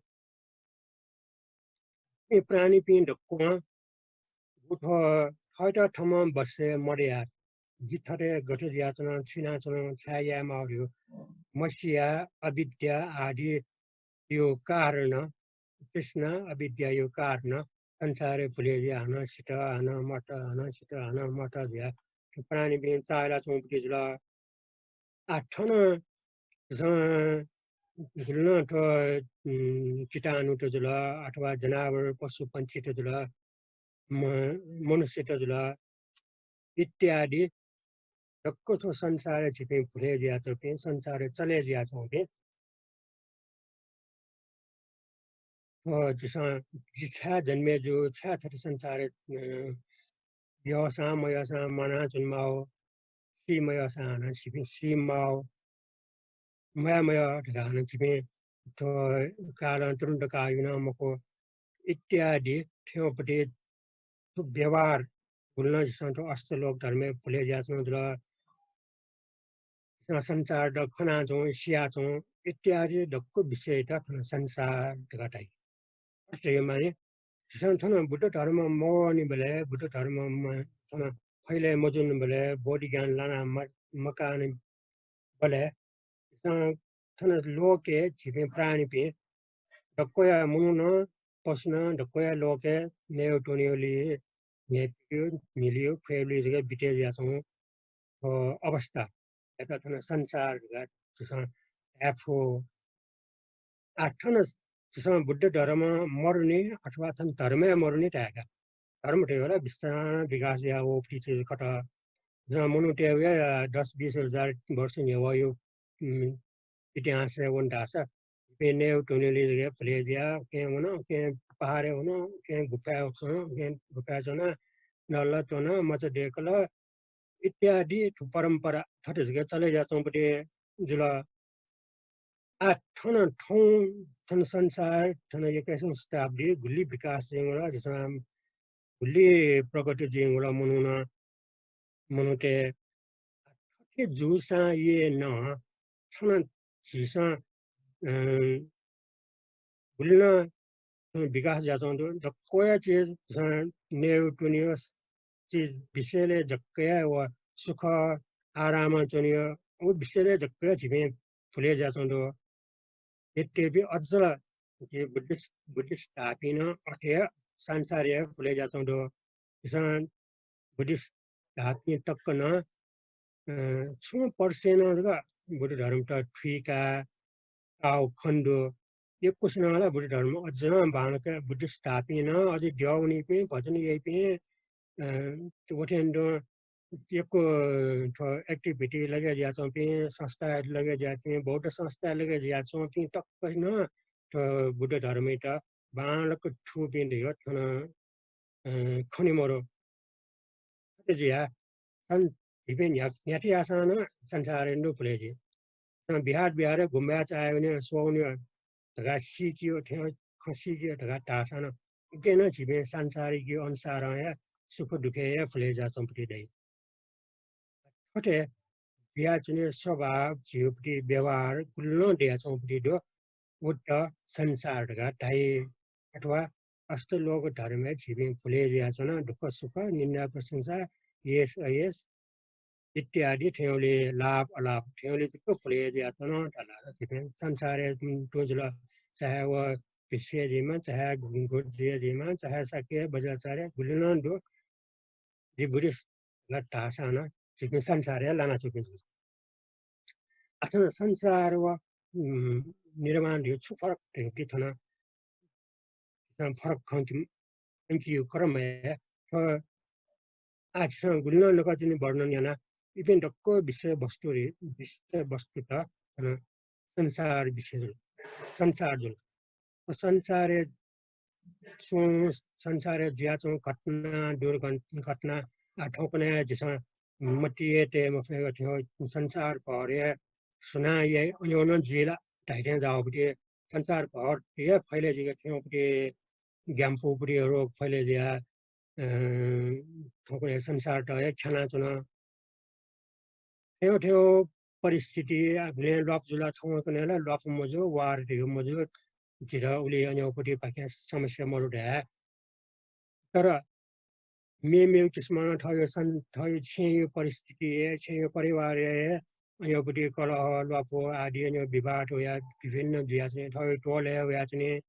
प्राणीपिं दक्वं गुथः थःत थःम्हं बसय् मदयाः जि थथे गथे जुयाच्वना, छु यानाच्वना, छाय् याये माः धइगु मसिया अविद्या आदिया कारणं, तृष्णा अविद्याया कारणं संसारय् भुले जुयाः हानं सित, हानं मत, हानं सित, हानं मत जुयाः प्राणीपिं चाःहिलाच्वंपिं जुल। आः थन झीसं गुलि नं थ्व, उम्, किटाणुत जुल अथवा जनावर पशुपंक्षीत जुल, म-, मनुष्यत जुल इत्यादि दक्व थ्व संसारय् झीपिं भुले जुयाच्वंपिं, संसारय् चले जुयाच्वंपिं। थ्व झीसं जि छाय् जन्मे जू, छाय् थथे संसारय्, अ, यःसां मयःसां म्वानाच्वने माः, सी मयःसां हानं झीपिं सी माः, म्वाये मयः धकाः हानं झीपिं थ्व कालं तुरुन्त काः युना मखु इत्यादि थ्यंपति थ्व व्यवहार गुलि नं झीसं थ्व अष्टलोक धर्मय् भुले जुयाच्वंगु जुल। झीसं संसारत खनाच्वं, सियाच्वं इत्यादि दक्व विषयत थन संसार धकाः धाइ। अथे माने झीसं थन बुद्ध धर्म मवःनिबलय्, बुद्ध धर्म म-, थन फैलय् मजूनिबलय्, बोधि ज्ञान लाना म-, मकाःनिबलय् झीसं थन लोकय् झीपिं प्राणीपिं दक्वया मनू नं, पशु नं दक्वया लोकय् नयेत्वनेगुलिइ, न्ह्यइपुगु, न्हिलिगु, ख्वयेगुलिइ जक बिते जुयाच्वंगु, अ, अवस्था। यात थन संसार धकाः झीसं धाये फु। आः थन झीसं बुद्ध धर्म मरुनि अथवा थन धर्मय् मरुनि धायेका। धर्म धइगु ला बिस्तारं विकास जुया वःपिं चिज खः। झीसं मनूतय्‌गु हे दस बिस हजार वर्ष न्ह्यवःया, उम्, इतिहासय् वन धाःसा, झीपिं नयेत्वनेगुलिइ जक भुले जुयाः उखें वन, उखें पहाडय् वन, उखें गुफाय् च्वन, उखें गुफाय् च्वनाः नल त्वन, मचा दय्‌कल इत्यादि थ्व परम्परा थथे जक चले जुयाच्वंपति जुल। आः थन थौं थन संसार थन एक्काइसौं शताब्दी गुलि विकास जुइगु ला, झीसं गुलि प्रगति जुइगु ला मनूनं, मनूतय् थथे जूसां हे नं थन झीसं, अ, गुलि नं थन विकास जुयाच्वंगु दु। दक्वया चिज झीसं नयेत्वनेगु चिज विषयलय् जक हे व सुख आरामं च्वनेगु व विषयलय् जक हे झीपिं भुले जुयाच्वंगु दु। यद्यपि अझ ला झी बुद्धिस्ट, बुद्धिस्ट धाःपिं नं अथे हे संसारय् भुले जुयाच्वंगु दु। झीसं बुद्धिस्ट धाःपिं तक नं, अ, छुं percent नं जक बुद्ध धर्मत थुइका काःगु खने दु। यक्वसिनं ला बुद्ध धर्म अझ नं बांलाक बुद्धिस्ट धाःपिं नं अझ द्यः वनीपिं, भजन याइपिं, अ, वथें तुं यक्व थ्व activity लगे जुयाच्वंपिं, संस्थाय् लगे जुयाच्वंपिं, बौद्ध संस्थाय् लगे जुयाच्वंपिं तक नं थ्व बुद्ध धर्मयात बांलाक थूपिं धइगु थन, अ, खने मदु। अथे जुयाः झीपिं न्ह्या-, न्ह्याथे याःसां नं संसारय् नं भुले जुइ। अ, विहार विहारय् गुम्बाय् चाःहिलावने, स्वःवने धकाः सीकेगु, थें खँ सीकेगु धकाः धाःसां नं उकिं नं झीपिं सांसारिक अनुसारं हे सुख दुःखय् हे भुले जुयाच्वंपति दइ। थथे जुयाच्वने स्वभाव, झीपिं व्यवहार गुलि नं दयाच्वंपति दु, उत संसार धकाः धाइ। अथवा अष्टलोक धर्मय् झीपिं भुले जुयाच्वन, दुःख सुख, निन्दा प्रशंसा, यश अयश इत्यादि थेंगुलिइ लाभ अलाभ थेंगुलिइ जक भुले जुयाच्वन धाल। झीपिं संसारय् तुं जुल, चाहे व भिक्षु जुइमा, चाहे गु-, गुरुजु जुइमा, चाहे शाक्य वज्राचार्य गुलि नं दु। जि बुद्धिस्ट धाःसां नं झीपिं संसारय् लानाच्वंपिं जुल। अथें संसार व, उम्, निर्वाण धइगु छु फरक धइगु थन झीसं फरक खंके, खंकेगु क्रमय् थ्व आः झीसं गुलि नं नकतिनि वर्णन याना, इपिं दक्व विषय वस्तु रे, विषय वस्तुत थन संसार विषय जुल, संसार जुल। थ्व संसारय् सुं संसारय् जुयाच्वंगु घटना, दुर्घटना, आ, थौंकन्हय् झीसं मतिइ तये मफयेगु थें संसार भरय् सुनां याइ, अज्याःगु नं जुइ ला धाइथें जाःगुपति संसार भरय् फैले जुइक थ्यंगुपति ग्यानापुगुपति रोग फैले जुयाः, अ, थौंकन्हय् संसारत हे ख्यानाच्वन। थ्यंगु थ्यंगु परिस्थिति, आ, गुलें ल्वापु जुल, थौंकन्हय् ला ल्वापु मजू, war धइगु मजू, झीत उलि अज्याःगुपति पाखें समस्या मदु धाये। तर मेमेगु किसिमं थःगु सं-, थःगु छेँयु परिस्थितिइ, छेँयु परिवारय् अज्याःगुपति कलह, ल्वापु आदि अज्याःगु विवाद वयाः विभिन्न जुयाच्वनी, थःगु टोलय् वयाच्वनी।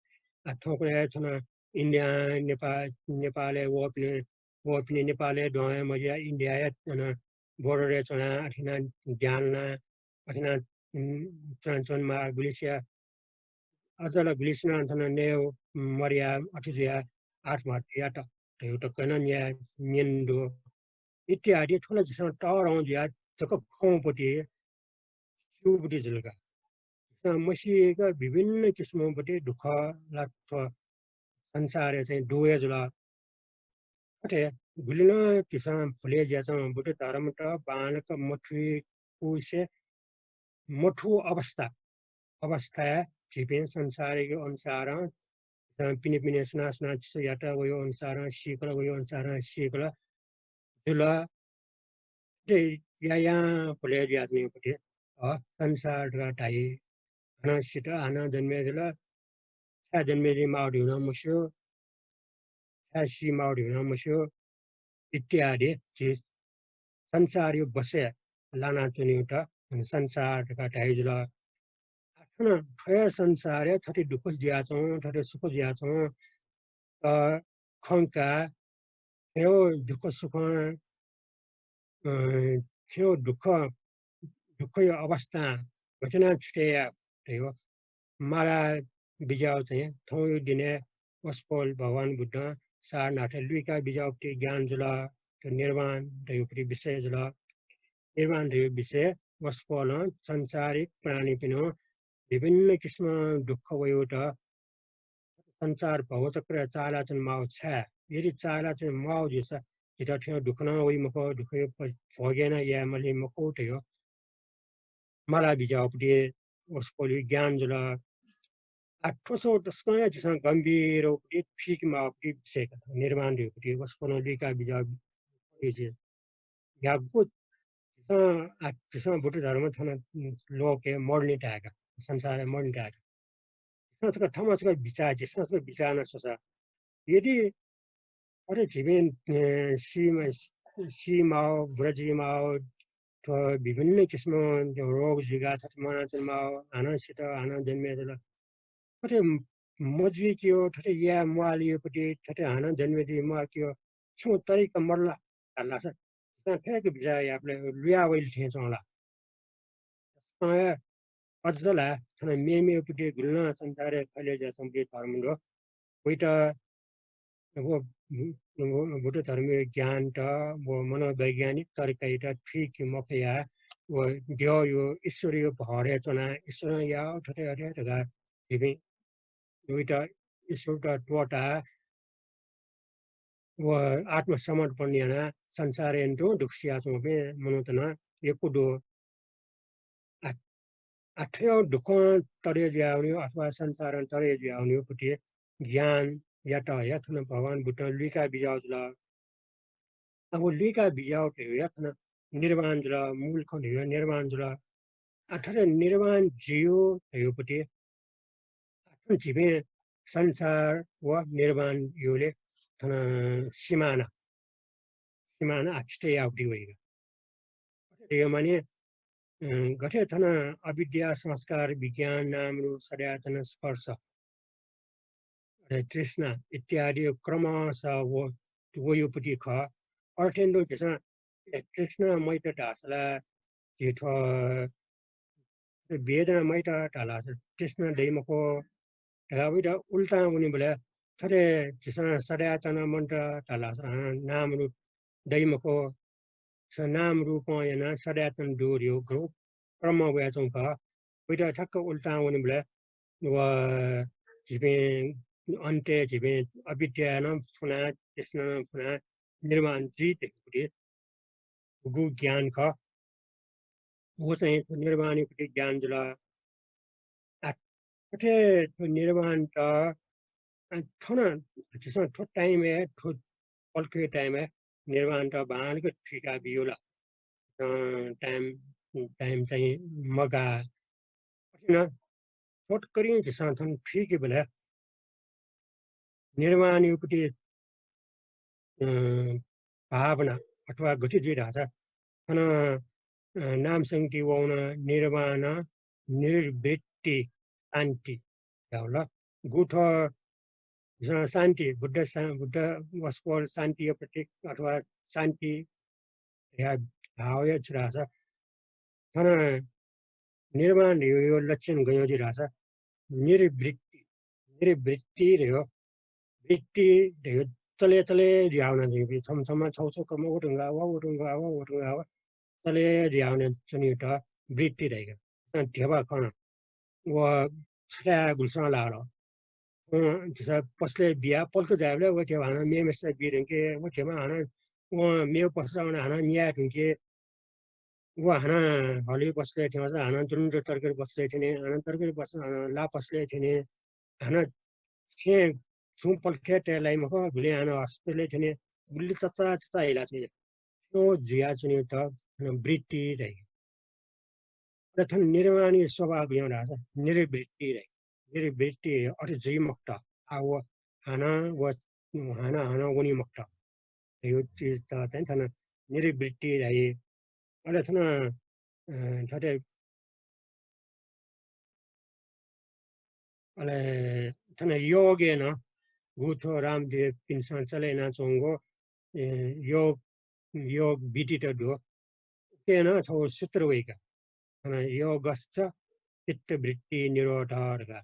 आ, थौंकन्हय् थन इन्डियां नेपा-, नेपालय् वःपिनि, वःपिनि नेपालय् दुहां हे मजुयाः इन्डियाय् अन border-य् च्वनाः अथे यानाः ज्या यानाः अथे यानाः, उम्, च्वनाच्वनेमाः गुलिसिया अझ ला गुलिसिनं थन नये मरुयाः अथे जुयाः आत्महत्या यात धइगु तक नं न्यने दु इत्यादि। थ्व ला झीसं तःधं जुयाः जक खंगुपति, स्यूगुपति जुल का। झीसं मसीक विभिन्न किसिमंपति दुःख ला थ्व संसारय् चाहिँ दु हे जुल। अथे गुलि नं झीसं भुलय् जुयाच्वंगु बुद्ध धर्मत बांलाक मथुइकुसे मथू अवस्था, अवस्थाय् झीपिं संसारया अनुसारं, अ, पिने पिने सुनां सुनां छु यात वयो अनुसारं सीकल, वयो अनुसारं सीकल जुल। अथे यायां भुलय् जुयाच्वनीगुपति, अ, संसार धकाः धाइ। हानं सित, हानं जन्मे जुल, छाय् जन्मे जुइ माःगु धइगु नं मस्यू, छाय् सी माःगु धइगु नं मस्यू इत्यादि। झी संसारया बसय् लानाच्वनीगुत संसार धकाः धाइ जुल। आ, थन थ्व हे संसारय् थथे दुःख जुयाच्वं, थथे सुख जुयाच्वं, अ, खंकाः थ्व दुःख सुखं, अ, थ्व दुःख, दुःखया अवस्थां गथे यानाः छुटे याये धइगु माला बिज्याःगु चाहिँ थौंया दिनय् वसपोल भगवान बुद्धं सारनाथय् लुइका बिज्याःगुपति ज्ञान जुल। थ्व निर्वाण धइगुपति विषय जुल। निर्वाण धइगु विषय वसपोलं संसारिक प्राणीपिन्त विभिन्न किसिमं दुःख वयागुत संसार भवचक्रय् चाःलाच्वने माःगु छाय्? यदि चाःलाच्वने माःगु जूसा झीत थ्व दुःख नं वइ मखु, दुःखया प-, भोग नं याये माली मखु धइगु माला बिज्याःगुपति वसपोलया ज्ञान जुल। आ, थ्व स्वयाः तसकं हे झीसं गम्भीरपति थुइके माःगुपति विषय का, निर्वाण धइगुपति वसपोलं लुइका बिज्याःगु विषय। यागु झीसं, आ, झीसं बुद्ध धर्म थन लोकय् मदुनि धायेका, संसारय् मदुनि धायेका। झीसं छकः थःम्हं छकः बिचाः, झीसं छकः बिचाः याना स्वसा। यदि अथे झीपिं, अ, सी, सी माःगु, बुरा जुइ माःगु, थ्व विभिन्न किसिमं रोग जुइकाः थथे म्वानाच्वने माःगु, हानं सित, हानं जन्मे जुल। थथे म-, मजुइकेगु, थथे याये म्वाःलेगुपति, थथे हानं जन्मे जुइ म्वाःकेगु छुं तरिका मदु ला धाःसा, झीसं थथे बिचाः याःबलय् लुया वइल थें च्वं ला? तसकं हे अझ ला थन मेमेगुपति गुलि नं संसारय् फैले जुयाच्वंगुपति धर्म दु। वइत व, व, व बुद्ध धर्मया ज्ञानत व मनोवैज्ञानिक तरिकायात थुइके मफयाः व द्यःया ईश्वरया भरय् च्वनाः ईश्वरं याः थथे अथे धकाः झीपिं वइत ईश्वरत त्वःताः व आत्मसमर्पण यानाः संसारय् तुं दुःख सियाच्वंपिं मनूत नं यक्व दु। आ, आ, थ्व दुःखं तरे जुयावनीगु अथवा संसारं तरे जुयावनीगुपति ज्ञानयात हे थन भगवान बुद्धं लुइका बिज्याःगु जुल। आ, व लुइका बिज्याःगु धइगु हे थन निर्वाण जुल, मूल खँ धइगु हे निर्वाण जुल। आ, थथे निर्वाण जुइगु धइगुपति आ, थन झीपिं संसार व निर्वाण यलय् थन सीमाना, सीमाना आ छुटे याःगु दु वइगु। अथे धइगु माने, अ, गथे थन अविद्या, संस्कार, विज्ञान, नाम, रूप, सदयतन, स्पर्श, अथे तृष्णा इत्यादि क्रमशः व-, वइगुपति खः। अथे नं झीसं ए, तृष्णा मयात धाःसा ला झी थ्व वेदना मयात धाःसा तृष्णा दइ मखु धकाः वइत उल्टां वनीबलय् थथे झीसं सदयतन मन्त धाःसा, अँ, नाम रूप दइ मखु। स नाम रूपं यानाः सदयतन दु धइगु क्रम वयाच्वंगु खः। वइत ठ्याक्क उल्टां वनीबलय् व झीपिं अन्त्यय् झीपिं अविद्या नं फुना, तृष्णा नं फुना, निर्वाण जुइ धइगु ज्ञान खः। व चाहिँ थ्व निर्वाणयागु ज्ञान जुल। आ, थथे थ्व निर्वाणत, आ, थन झीसं थ्व time-य्, थ्व पलखया time-य् निर्वाणत बांलाक थुइका बियुल। अ, time, time चाहिँ मगाः। अथे नं छोटकरीं झीसं थन थुइकेबलय् निर्वाणयागु प्रति, अ, भावना अथवा गथे जुइ धाःसा, थन, अ, नामसंगीति वःगु नं निर्वाण, निर्वृत्ति, शान्ति धाःगु ला। गुगु थ्व झीसं शान्ति, बुद्ध शा-, बुद्ध वसपोल शान्तिया प्रतीक अथवा शान्ति धया भावया छु धाःसा, थन निर्वाण धइगु लक्षण गय् जुइ धाःसा, निर्वृत्ति, निर्वृत्ति धइगु, वृत्ति धइगु चले चले जुयावना जुइगु, छम्ह छम्ह छौ छौ क्रम व धुंकाः व, व धुंकाः व, व धुंकाः व, चले जुयावना च्वनीगुत वृत्ति धइगु। अ, ध्यबा खँ व छथाय् गुलिसं लाःगु। अ, झीसं पसलय् बियाः पलख जायेबलय् व ध्यबा हानं मेम्हय्सित बी धुंके, व ध्यबा हानं व मेगु पसलं वनाः हानं न्याये धुंके। व हानं हलिं पसलय् थ्यंसा हानं तुरुन्त तरकारी पसलय् थ्यने, हानं तरकारी पसलं हानं ला पसलय् थ्यने, हानं छेँ छुं पलखय् तये लाइ मखु, गुलिं हानं हस्पिटलय् थ्यने, गुलि चचा चचा हिला चाहिँ थ्यं जुयाच्वनीगुत थन वृत्ति धाइ। अले थन निर्वाणया स्वभाव गय् धाःसा निर्वृत्ति धाइ। निर्वृत्ति अथे जुइ मखुत। आ, व हानं, व हानं, हानं वनी मखुत। धइगु चिजत चाहिँ थन निर्वृत्ति धाइ। अले थन, अ, थथे, अले थन योगय् नं गुगु थ्व रामदेवपिन्सं चले यानाच्वंगु, ए, योग, योग विधित दु। उके नं छगू सूत्र वइगु। थन योगश्च चित्तवृत्ति निरोधः धकाः।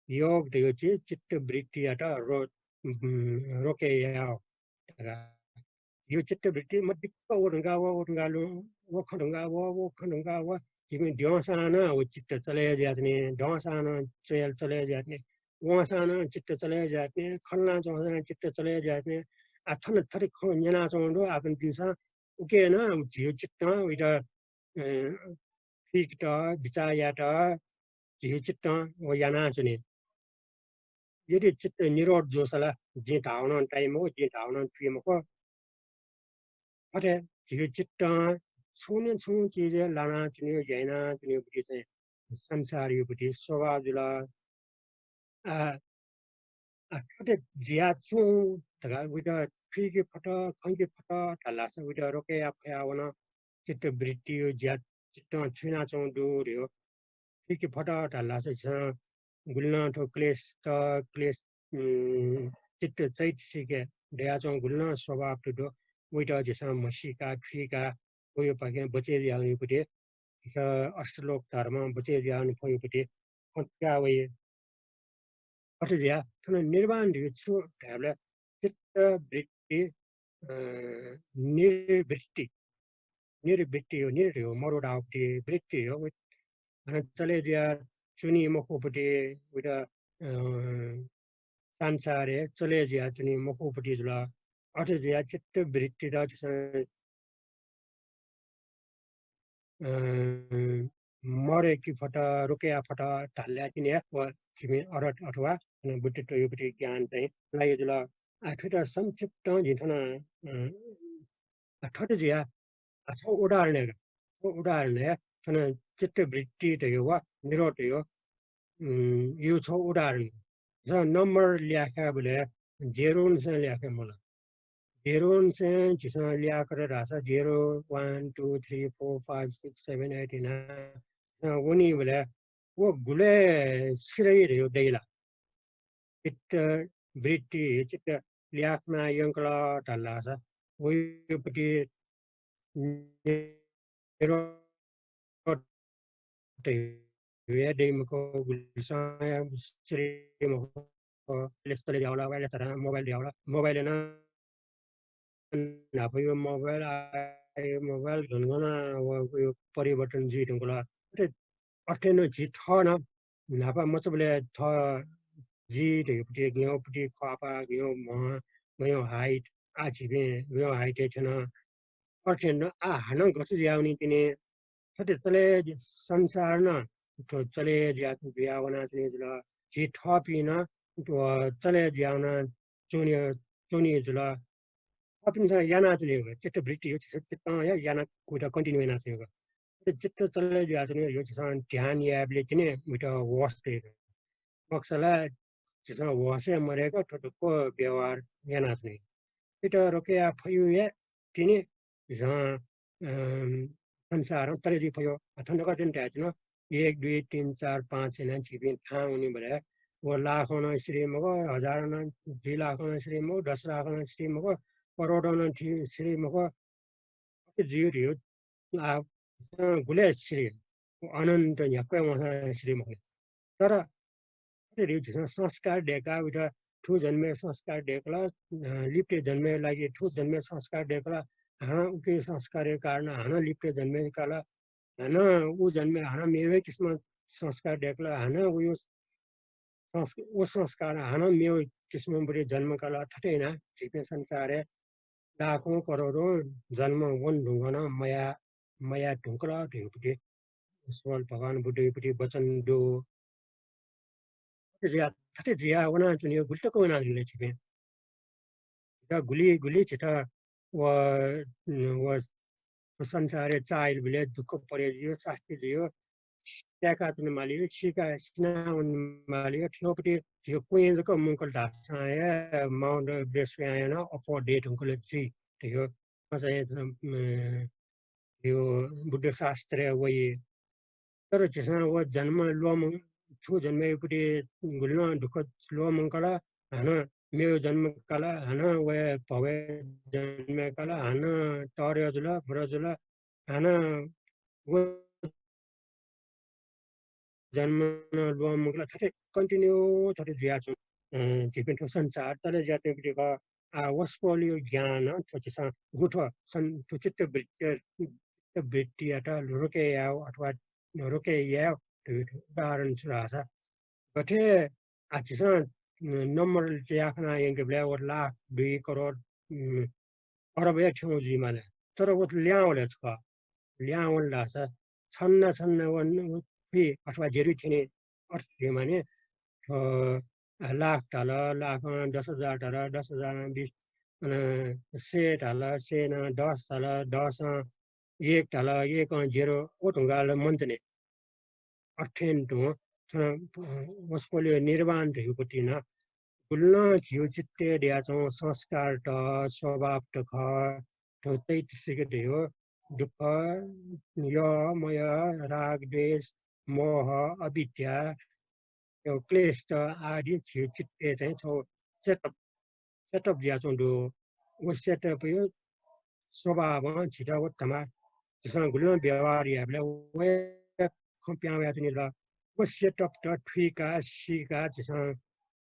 योग धइगु चाहिँ चित्तवृत्तियात रो-, उम्, रोके यायेगु धकाः। यो चित्तवृत्ति मदिक्क व धुंकाः व, व धुंकाः लु, व खँ धुंकाः व, व खँ धुंकाः व। झीपिं द्यंसां नं व चित्त चले जुयाच्वनी, दंसां नं चले, चले जुयाच्वनी, वंसां नं चित्त चले जुयाच्वनी, खँ ल्हानाच्वंसां नं चित्त चले जुयाच्वनी। आ, थन थथे खँ न्यनाच्वंगु दु, आः थनपिन्सं उके नं झीगु चित्तं वइत, अ, थुइकेत, बिचाः यायेत झीगु चित्तं व यानाच्वनी। यदि चित्त निरोध जूसा ला जिं धाःगु नं ताइ मखु, जिं धाःगु नं थुइ मखु। अथे झीगु चित्तं छुं न छुं चिजय् लानाच्वनीगु, यानाच्वनीगु पति चाहिँ संसारया पति स्वभाव जुल। आ, आ, थथे जुयाच्वं धकाः वइत थुइके फत, खंके फत धाःसा वइत रोके याये फयावन। चित्तवृत्तिया ज्या चित्तं छु यानाच्वंगु दु धइगु थुइके फत धाःसा झीसं गुलि नं थ्व क्लेशत, क्लेश, उम्, चित्त चैतसिकय् दयाच्वंगु गुलि नं स्वभावत दु, वइत झीसं म्हसीका, थुइका, वयापाखें बचय् जुयावनीगु पति, झीसं अष्टलोक धर्म बचय् जुयावने फइगु पति खँ थुइका वइ। अथे जुयाः थन निर्वाण धइगु छु धायेबलय् चित्तवृत्ति, अ, निर्वृत्ति, निर्वृत्ति हो, निर् हो, मरु धाःगु पति वृत्ति हो। हानं चले जुयाच्वनी मखु पति, वइत, अ, संसारय् चले जुयाच्वनी मखु पति जुल। अथे जुयाः चित्तवृत्तित झीसं अ, मरय्के फत, रोके याये फत धाल धाःसा तिनि हे व झीपिं अरहत अथवा बुद्धित्वया पति ज्ञान चाहिँ लाइ जुल। आ, थुइत संक्षिप्तं जिं थन, अ, आ, थथे जुयाः, आ, छगू उदाहरण हे, छगू उदाहरण हे थन चित्तवृत्ति धइगु वा निरोध धइगु, उम्, यो छगू उदाहरण। झीसं नम्बर ल्याखायेबलय् zero निसें ल्याखाये माल। Zero निसें झीसं ल्याकत धाःसा zero, one, two, three, four, five, six, seven, eight यानाः झीसं वनीबलय् व गुलय् सिधइ धइगु दइ ला? चित्तवृत्ति, चित्त ल्याखना यंकल धाल धाःसा वयापति निरोध हे दइ मखु, गुलिसं सिधइ मखु। Wireless चले जुयावल, wireless धयाः mobile जुयावल, mobile नं न्हापाया mobile, आःया mobile गन गन व, व परिवर्तन जुइ धुंकल। अथे, अथे नं झी थः नं न्हापा मचाबलय् थः जि धइगु पति, गय् पति ख्वापा, गय् म्ह, गय् height, आ झीपिं गय् height-य् थ्यन। अथे न, आ हानं गथे जुयावनी तिनि, थथे चले जु-, संसार नं थ्व चले जुया, जुया वनाच्वनी जुल। झी थःपिं नं थ्व चले जुया वना च्वनी, च्वनी जुल। थःपिन्सं यानाच्वनीगु चित्तवृत्ति यो चित्त, चित्तं या-, याना कुइता continue यानाच्वनीगु। चित्त चले जुयाच्वनीगु यो झीसं ध्यान यायेबलय् तिनि उइत वश दइगु। मखुसा ला झीसं वशय् मदय्क थ्व ढुक्क व्यवहार यानाच्वनीगु। उइत रोके याये फयु हे तिनि झीसं, अम, संसारं तले जुइ फयु। आ, थन नं कथं धायेच्वन, एक, दुई, तीन, चार, पाँच यानाः झीपिं थाहां वनीबलय् व लाखं नं सिधइ मखु, हजारं नं, दुई लाखं नं सिधइ मखु, दस लाखं नं सिधइ मखु, करोडं नं थि-, सिधइ मखु। अथे जुइ धइगु, आ, गुलय् सिधइ, अनन्त न्ह्याक्व वंसां सिधइ मखु। तर अथे धइगु झीसं संस्कार दय्काः उइत थ्व जन्मय् संस्कार दय्कल, अ, लिपतय् जन्मय् लागि थ्व जन्मय् संस्कार दय्कल, हानं उकी संस्कारया कारणं हानं लिपतय् जन्मय् काल, हानं उ जन्मय् हानं मेगु किसिमं संस्कार दय्कल, हानं उ संस-, व संस्कार हानं मेगु किसिमं बरे जन्म काल। थथे यानाः झीपिं संसारय् लाखौं करोडौं जन्म वने धुंकलं मया, मया धुंकल धइगु पति, स्वल भगवान बुद्धया पति वचन दु। थथे जुया, थथे जुया वनाच्वनीगु गुलि तक वनाच्वनी झीपिं। झीत गुलि, गुलि झीत व, व संसारय् चाःहिलबलय् दुःख परे जुइगु, सास्ती जुइगु, त्याका च्वने मालीगु, सीका सिना वने मालीगु, थ्यंपति झीगु क्वँय् जक मुंकल धाःसां हे Mount Everest यानाः अप्वः दये धुंकल जुइ धइगु चाहिँ, अ, यो बुद्ध शास्त्रय् वइ। तर झीसं व जन्म ल्वःमं-, थ्व जन्मय् पति गुलि नं दुःख ल्वःमंकल, हानं मेगु जन्म काल, हानं व भवय् जन्म काल, हानं तःधं जुल, बुरा जुल, हानं व जन्म नं ल्वःमंकल, थथे continue थथे जुयाच्वन। अ, झीपिं थ्व संसार तले जुयाच्वंपिं खः। आ, वसपोलया ज्ञानं थ्व झीसं गु थ्व सं-, थ्व चित्तवृत्ति, चित्तवृत्तियात रोके यायेगु अथवा रोके यायेगु उदाहरण छु धाःसा, गथे आ, झीसं नम्बर ल्याखना यंकेबलय् व लाख, दुई करोड, उम्, अरब हे थ्यंगु जुइमाल। तर व ल्याहां वल छकः। ल्याहां वल धाःसा छन्ना छन्ना व, व खुइ अथवा जेरु थ्यने अर्थ जुइमाने। थ्व लाख धाल, लाखं दस हजार धाल, दस हजारं बिस, अन, सय धाल, सयनं दस धाल, दसं एक धाल, एकं जेरु, व धुंकाः मन्तने। अथें तुं थन, अ, वसपोलया निर्वाण धइगु पति नं गुलि नं झीगु चित्तय् दयाच्वंगु संस्कारत, स्वभावत खः। थ्व चैतसिक धइगु दुःख, यः, मयः, राग, द्वेष, मोह, अविद्या, यो क्लेशत आदि झीगु चित्तय् चाहिँ छगू setup, setup जुयाच्वंगु दु। व setup-या स्वभावं झीत व तमा झीसं गुलि नं व्यवहार यायेबलय् व खँ पिहां वयाच्वनी ला। व setupत थुइकाः, सीकाः झीसं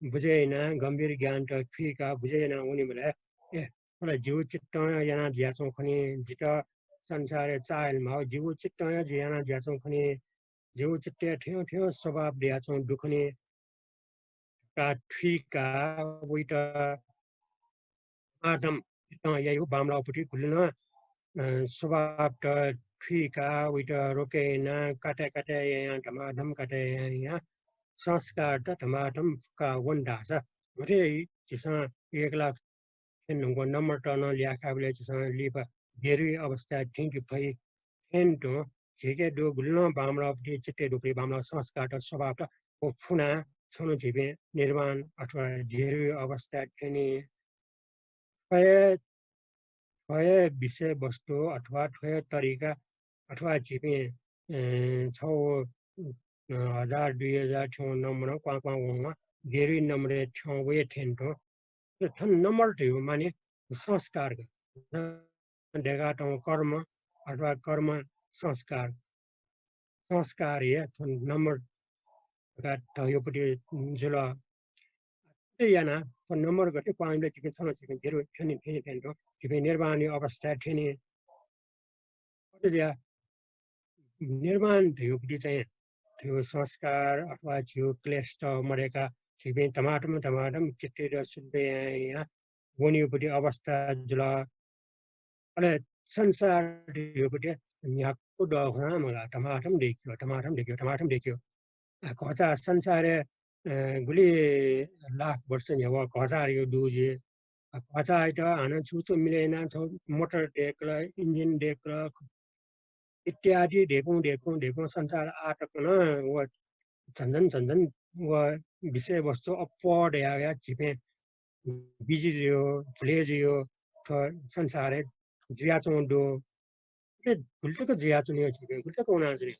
बुझे यानाः, गम्भीर ज्ञानत थुइकाः बुझे यानाः वनीबलय्, ए, थ्व ला जिगु चित्तं यानाः जुयाच्वंगु खनी, जितः संसारय् चाःहिलेमाः, जिगु चित्तं हे जि यानाः जुयाच्वंगु खनी, जिगु चित्तय् थ्यं थ्यं स्वभाव दयाच्वंगु दु खनी धकाः थुइकाः वइत धमाधम चित्तं याइगु बांमलाःगु पति गुलि नं, अ, स्वभावत थुइकाः वइत रोके यानाः काटे काटे यायां धमाधम काटे यायां संस्कारत धमाधम फुकाः वन धाःसा गथे झीसं एक लाख थ्यने धुंकूगु नम्बरत नं ल्याखाबलय् झीसं लिपा जेरुया अवस्थाय् थ्यंके फइ। थें तुं झीके दुगु गुलि नं बांमलाःगु पति चित्तय् दुगु पति बांमलाःगु संस्कारत, स्वभावत व फुनाः छन्हु झीपिं निर्वाण अथवा जेरुया अवस्थाय् थ्यनी। थ्व हे, थ्व हे विषयवस्तु अथवा थ्व हे तरिका अथवा झीपिं, अ, छगू, अ, हजार, दुई हजार थ्यंगु नम्बरं क्वहां क्वहां वंगु जेरुया नम्बरय् थ्यं वये थें तुं। थन नम्बर धइगु माने संस्कार का। दय्कातःगु कर्म अथवा कर्म संस्कार। संस्कार हे थन नम्बर धकाः धयागु पति जुल। अथे यानाः थ्व नम्बर गथे क्वहां वनीबलय् झीपिं थन झीपिं जेरु थ्यने, थ्यने, थ्यने तुं झीपिं निर्वाणया अवस्थाय् थ्यने। अथे जुयाः निर्वाण धइगु पति चाहिँ झीगु संस्कार अथवा झीगु क्लेशत मदय्काः झीपिं धमाधम धमाधम चित्तय् शुद्ध यां यां वनीगुपट्टि अवस्था जुल। अले संसार धयागुपट्टि न्ह्याक्व दःखुनाः मला, धमाधम दय्‌क्यू, धमाधम दय्‌क्यू, धमाधम दय्‌क्यू। आ, घचा संसारय्, अ, गुलि लाख वर्ष न्ह्यः घचाया दु जुइ। आ, घचायात हानं छु छु मिले यानाः थ्व मोटर दय्‌कल, इन्जिन दय्‌कल इत्यादि दय्‌कुं दय्‌कुं दय्‌कुं संसार आः तक नं व झन झन झन झन व विषयवस्तु अप्वः दयाः झीपिं busy जुयो, भुले जुयो, थ्व संसारय् जुयाच्वंगु दु। अले गुलि तक जुयाच्वनीगु झीपिं, गुलि तक वनाच्वनी।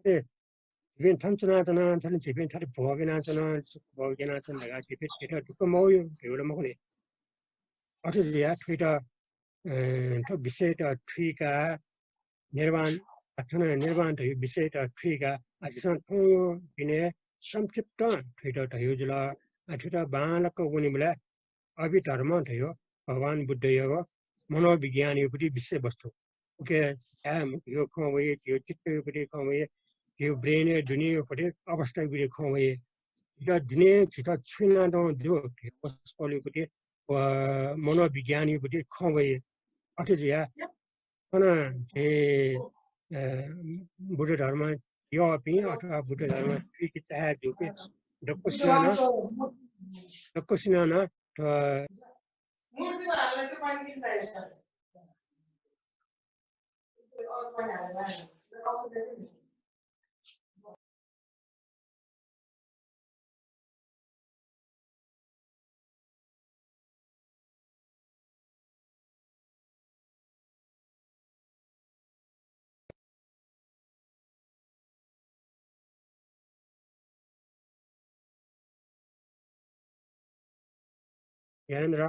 अले झीपिं थन च्वनाच्वन, थन झीपिं थथे भोग यानाच्वन, सुख भोग यानाच्वन धकाः झीपिं थेत दुःख मवयो, धयागु ला मखु नि। अथे जुयाः थुइत, अ, थ्व विषयत थुइकाः निर्वाण, अथवा निर्वाण धयागु विषयत थुइकाः, आ, झीसं थौंया दिनय् संक्षिप्तं थुइत धयागु जुल। आ, थुइत बांलाक वनीबलय् अभिधर्म धयागु भगवान बुद्धयागु मनोविज्ञानयागुपट्टि विषयवस्तु। उके हे यो खँ वइ, यो चित्तयागुपट्टि खँ वइ, यो brain-या दुनेयागुपट्टि अवस्थायागुपट्टि खँ वइ। यो दुने झीत छु यानादीगु दु, वसपोलयागुपट्टि, व मनोविज्ञानयागुपट्टि खँ वइ। अथे जुयाः थन झी, अ, बुद्ध धर्म यःपिं अथवा बुद्ध धर्म थुइके चाहे जूपिं दक्वसिनं नं, दक्वसिनं नं थ्व ज्ञानेन्द्र।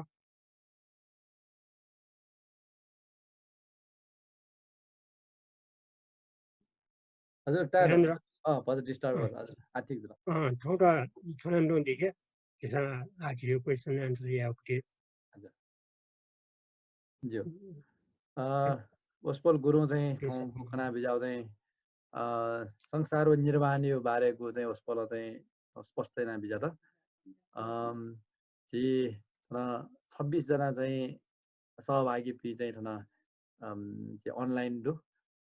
हजुर, टाढा। ज्ञानेन्द्र। अँ, भचा disturb अँ। भयो, हजुर। आ, ठीक छ। अँ, थौंकन्हय् थन तुं दिके, झीसं आः झीगु question answer यायेगु। हजुर। ज्यू। अ, वसपोल गुरुं चाहिँ ठीक छ। थौं खना बिज्याःगु चाहिँ, अ, संसार व निर्वाणया बारेगु चाहिँ वसपोलं चाहिँ स्पष्ट याना बिज्यात। अम, झी थन छब्बिस जना चाहिँ सहभागीपिं चाहिँ थन, अम, झी online दु।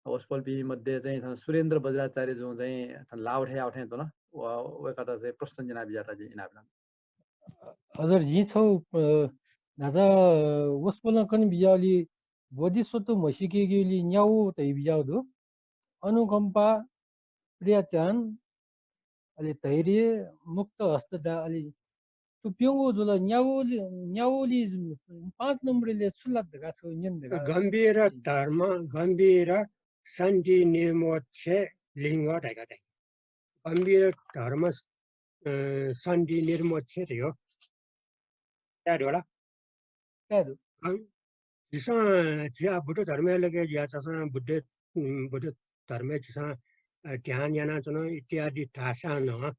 वसपोलपिं मध्ये चाहिँ थन सुरेन्द्र बज्राचार्यजुं चाहिँ थन लावथय् यावथें च्वन। व, वय्‌कःयात चाहिँ प्रश्न न्यना बिज्यात जिं इनाप याना। हजुर, जिं छगू, अ, न्हाचा वसपोलं कने बिज्याःगुलिं बोधिसत्व म्हसीकेगुलिं न्यागू धयाबिज्याःगु दु। अनुकम्पा, प्रज्ञान, अले धैर्य, मुक्त हस्त दा, अले थ्व प्यंगू जुल। न्यागूलि, न्यागूलि पाँच नम्बरय् छु लात धकाः छगू न्यन धकाः। गम्भीर धर्म, गम्भीर शान्ति निर्मोक्ष लिङ्ग धकाः धाइ। गम्भीर धर्म, अ, शान्ति निर्मोक्ष धयो। याद होला? याद। अँ, झीसं, झी आः बुद्ध धर्मय् लगे जुयाच्वंसां बुद्ध, उम्, बुद्ध धर्मय् झीसं, अ, ध्यान यानाच्वन इत्यादि धाःसां नं,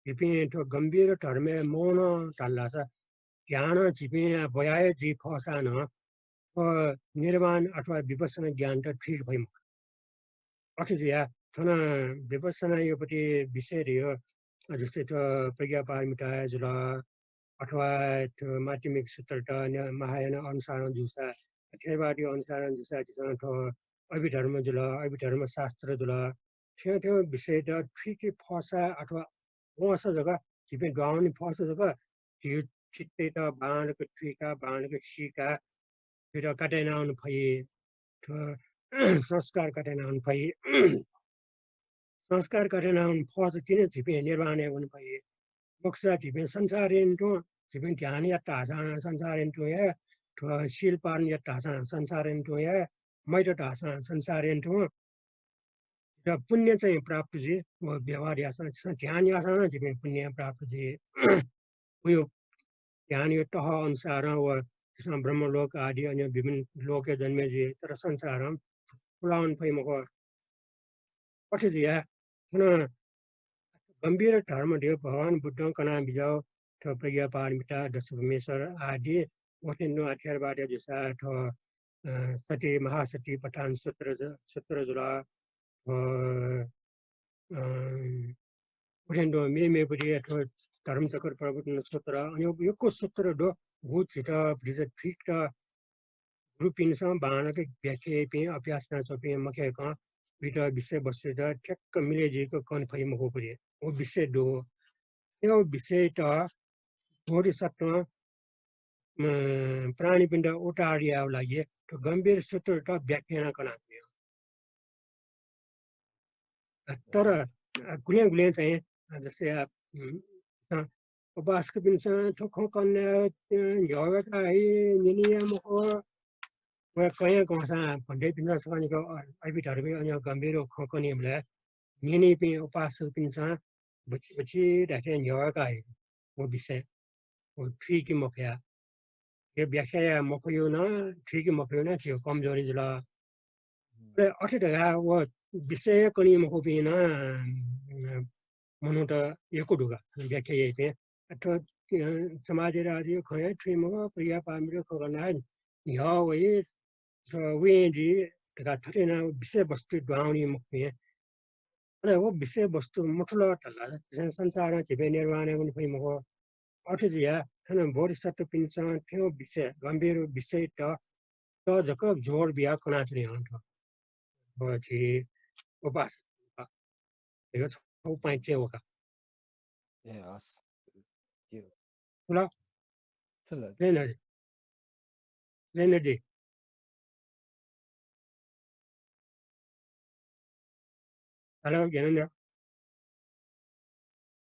झीपिं थ्व गम्भीर धर्मय् मौन धाल धाःसा ध्यानं झीपिं ब्वया हे जुइ फःसां नं, थ्व निर्वाण अथवा विपश्यना ज्ञानत थुइके फइ मखु। अथे जुयाः थन विपश्यनायापट्टि विषय धयो, अ, जस्तै थ्व प्रज्ञापारमिता जुल, अथवा थ्व माध्यमिक सूत्रत, न-, महायान अनुसारं जूसा, थेरवादी अनुसारं जूसा, झीसं थ्व अभिधर्म जुल, अभिधर्म शास्त्र जुल, थ्व, थ्व विषयत थुइके फःसा अथवा वंसा जक, झीपिं दुहां वने फःसा जक, झीगु चित्तयात बांलाक थुइका, बांलाक सीका, थुइत काटे याना वने फइ, थ्व संस्कार काटे याना वने फइ। संस्कार काटे याना वने फःसा तिनि झीपिं निर्वाणय् वने फइ। मखुसा झीपिं संसारय् नं तुं, झीपिं ध्यान यात धाःसां नं संसारय् नं तुं हे, थ्व शील पालन यात धाःसां संसारय् नं तुं हे, म्वाइत धाःसां संसारय् नं तुं, झीत पुण्य चाहिँ प्राप्त जुइ, व व्यवहार याःसां, ध्यान याःसां नं झीपिं पुण्य प्राप्त जुइ। उयो ध्यानयो तह अनुसारं व झीसं ब्रह्मलोक आदि अन्य विभिन्न लोकय् जन्मे जुइ, तर संसारं पुला वने फइ मखु। अथे जुयाः थन गम्भीर धर्म धयो भगवान बुद्धं कना बिज्याःगु थ्व प्रज्ञापारमिता, दशभूमेश्वर आदि, वथें तुं थेरवादया जूसा थ्व, अ, सति, महासतिपट्ठान सूत्र ज-, सूत्र जुल। अ, अ, अथें दु, मेमेपट्टि अथवा धर्मचक्र प्रवर्तन सूत्र, अन यक्व सूत्र दु। व झीत भतिचा थुइकेत गुरुपिन्सं बांलाक व्याख्या याइपिं, अभ्यास यानाच्वंपिं मखुकं उइत विषयवस्तुत ठ्याक्क मिले जुइक कने फइ मखुपट्टि व विषय दु। व विषयत बोधिसत्वं, अ, प्राणीपिन्त उद्धार यायेगु लागि थ्व गम्भीर सूत्रत व्याख्या यानाः कनाच्वनी। अ, तर, अ, गुलें गुलें चाहिँ, अ, जस्तै, अ, उम्, अ, उपासकपिन्सं थ्व खँ कने, अ, न्ह्यः वय्काः हे न्यने याये मखु। व कयां कंसां भन्तेपिन्सं छकः निकः, अ, अभिधर्मी अन गम्भीर खँ कनीबलय् न्यनीपिं उपासकपिन्सं बच्छि बच्छि धाःथें न्ह्यः वय्काः हे व विषय व थुइके मफया। यो व्याख्या याये मफयु नं, थुइके मफयु नं झीगु कमजोरी जुल। अले अथे धकाः व विषय कनी मखुपिं नं, अ, मनूत यक्व दु का, व्याख्या याइपिं। अ, थ्व, अ, समाजय् राजय् खँ हे थुइ मखु, प्रिया पारमिता खँ कनाः न्ह्यः वइ, थ्व वयें जुइ धकाः थथे नं विषयवस्तु दुहां वनी मखुपिं। अले व विषयवस्तु मथुल धाल ला, झीसं संसारं झीपिं निर्वाणय् वने फइ मखु। अथे जुयाः थन बोधिसत्वपिन्सं थ्व विषय, गम्भीर विषयत, त जक जोड बियाः कनाच्वनी हं थ्व। व झी उपास, अ, यो छगू point चाहिँ हो का। ए, हस्। ज्यू। ल। ल। ज्ञानेन्द्र जी। ज्ञानेन्द्र जी। Hello, ज्ञानेन्द्र।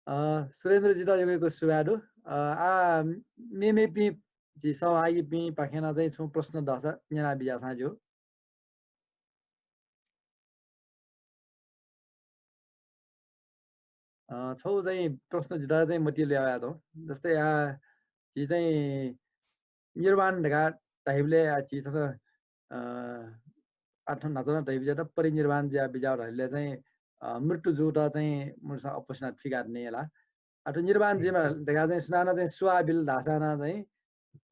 अ, सुरेन्द्र जीत यक्व यक्व सुभाय् दु। अ, आ, मेमेपिं झी सहभागीपिं पाखें नं चाहिँ छुं प्रश्न दःसा न्यना बिज्याःसां ज्यू। अ, छगू चाहिँ प्रश्न जितः चाहिँ मतिइ ल्वया वयाच्वं। जस्तै आ, झी चाहिँ निर्वाण धकाः धाइबलय् आ, झी थन, अ, आ, थन न्हाचः नं धयाबिज्यात परिनिर्वाण जुया बिज्याः धाइबलय् चाहिँ, अ, मृत्यु जूत चाहिँ मनूसं अप्वः सिनाः थुइकाः नये ला। आ, थ्व निर्वाण जुइमा धकाः चाहिँ सुनानं चाहिँ सुवाः बिल धाःसा नं चाहिँ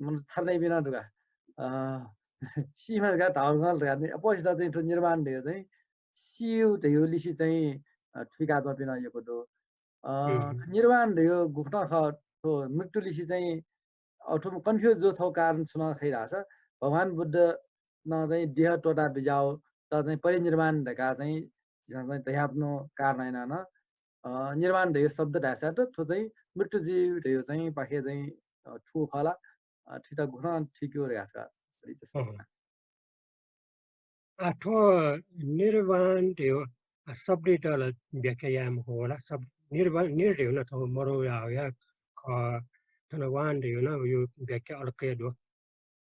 मनू थारनैपिं नं दु का। अ, सीमा धकाः धाःगु खँ धकाः नि, अप्वःसित चाहिँ थ्व निर्वाण धयागु चाहिँ सीगु धयागु लिसे चाहिँ, अ, थुइकाच्वंपिं नं यक्व दु। अ, हम्म। निर्वाण धयागु गुकथं खः, थ्व मृत्यु लिसे चाहिँ, अ, थ्व confuse जुयाच्वंगु कारण छु नं खइ धाःसा, भगवान बुद्ध नं चाहिँ देह त्वःता बिज्याःगु त चाहिँ परिनिर्वाण धकाः चाहिँ झीसं चाहिँ धयाच्वनागु कारण यानाः नं, अ, निर्वाण धयागु शब्द धाःसा त थ्व चाहिँ मृत्यु जुइ धयागु चाहिँ पाखें चाहिँ, अ, थ्व खः ला, अ, थुइत गुकथं थुइकेगु धकाः धइगु चाहिँ अँ। आ, थ्व निर्वाण धयागु, आ, शब्दयात ला व्याख्या याये मखु होला। शब्द निर्वाण, निर् धयागु नं थ्व मरु याःगु खः, थन वाण धयागु नं यो व्याख्या अलग हे दु।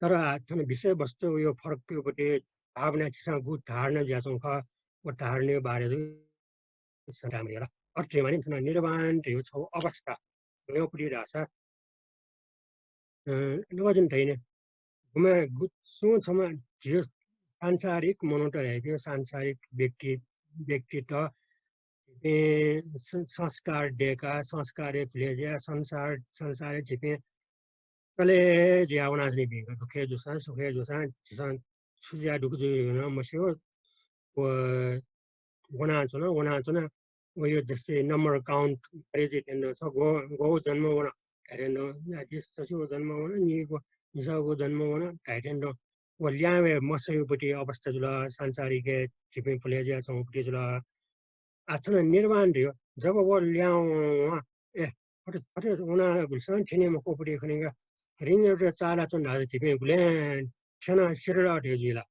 तर, आ, थन विषयवस्तु यो फरक यो पट्टि भावना झीसं गु धारणा जुयाच्वंगु खः, व धारणाया बारे जक सन्तान याला। अथे माने थन निर्वाण धयागु छगू अवस्था न्यंपट्टि धाःसा, अ, नवाजुन धइने। गुम्ह गु-, सुं छम्ह झी सांसारिक मनूत धाइपिं सांसारिक व्यक्ति, व्यक्तित, ए, स-, संस्कार दय्काः, संस्कारय् भुले जुयाः संसार, संसारय् झीपिं चले जुयाः वनाच्वनीपिं, दुःखय् जूसां, सुखय् जूसां, झीसं छु जुयाः दुःख जुइ धइगु नं मस्यू। व वनाच्वन, वनाच्वन। व यो जस्तै number count करे जुइ थें दु। छ गु, गु जन्म वन धाये थें दु। आ, जि सछिगु जन्म वन, निगू, निसःगु जन्म वन धाये थें दु। व ल्याहां वये मसःगु पट्टि अवस्था जुल, सांसारिकय् झीपिं भुले जुयाच्वंगु पट्टि जुल। आ, थन निर्वाण धयागु, जब व ल्याहां वं, ए, अथे, अथे वनाः गुलिसं थ्यने मखु पट्टि खनी का, रिंगय् चाःहिलाच्वन धाःसा झीपिं गुलें थ्यनाः सिधल धयागु जुइ ला।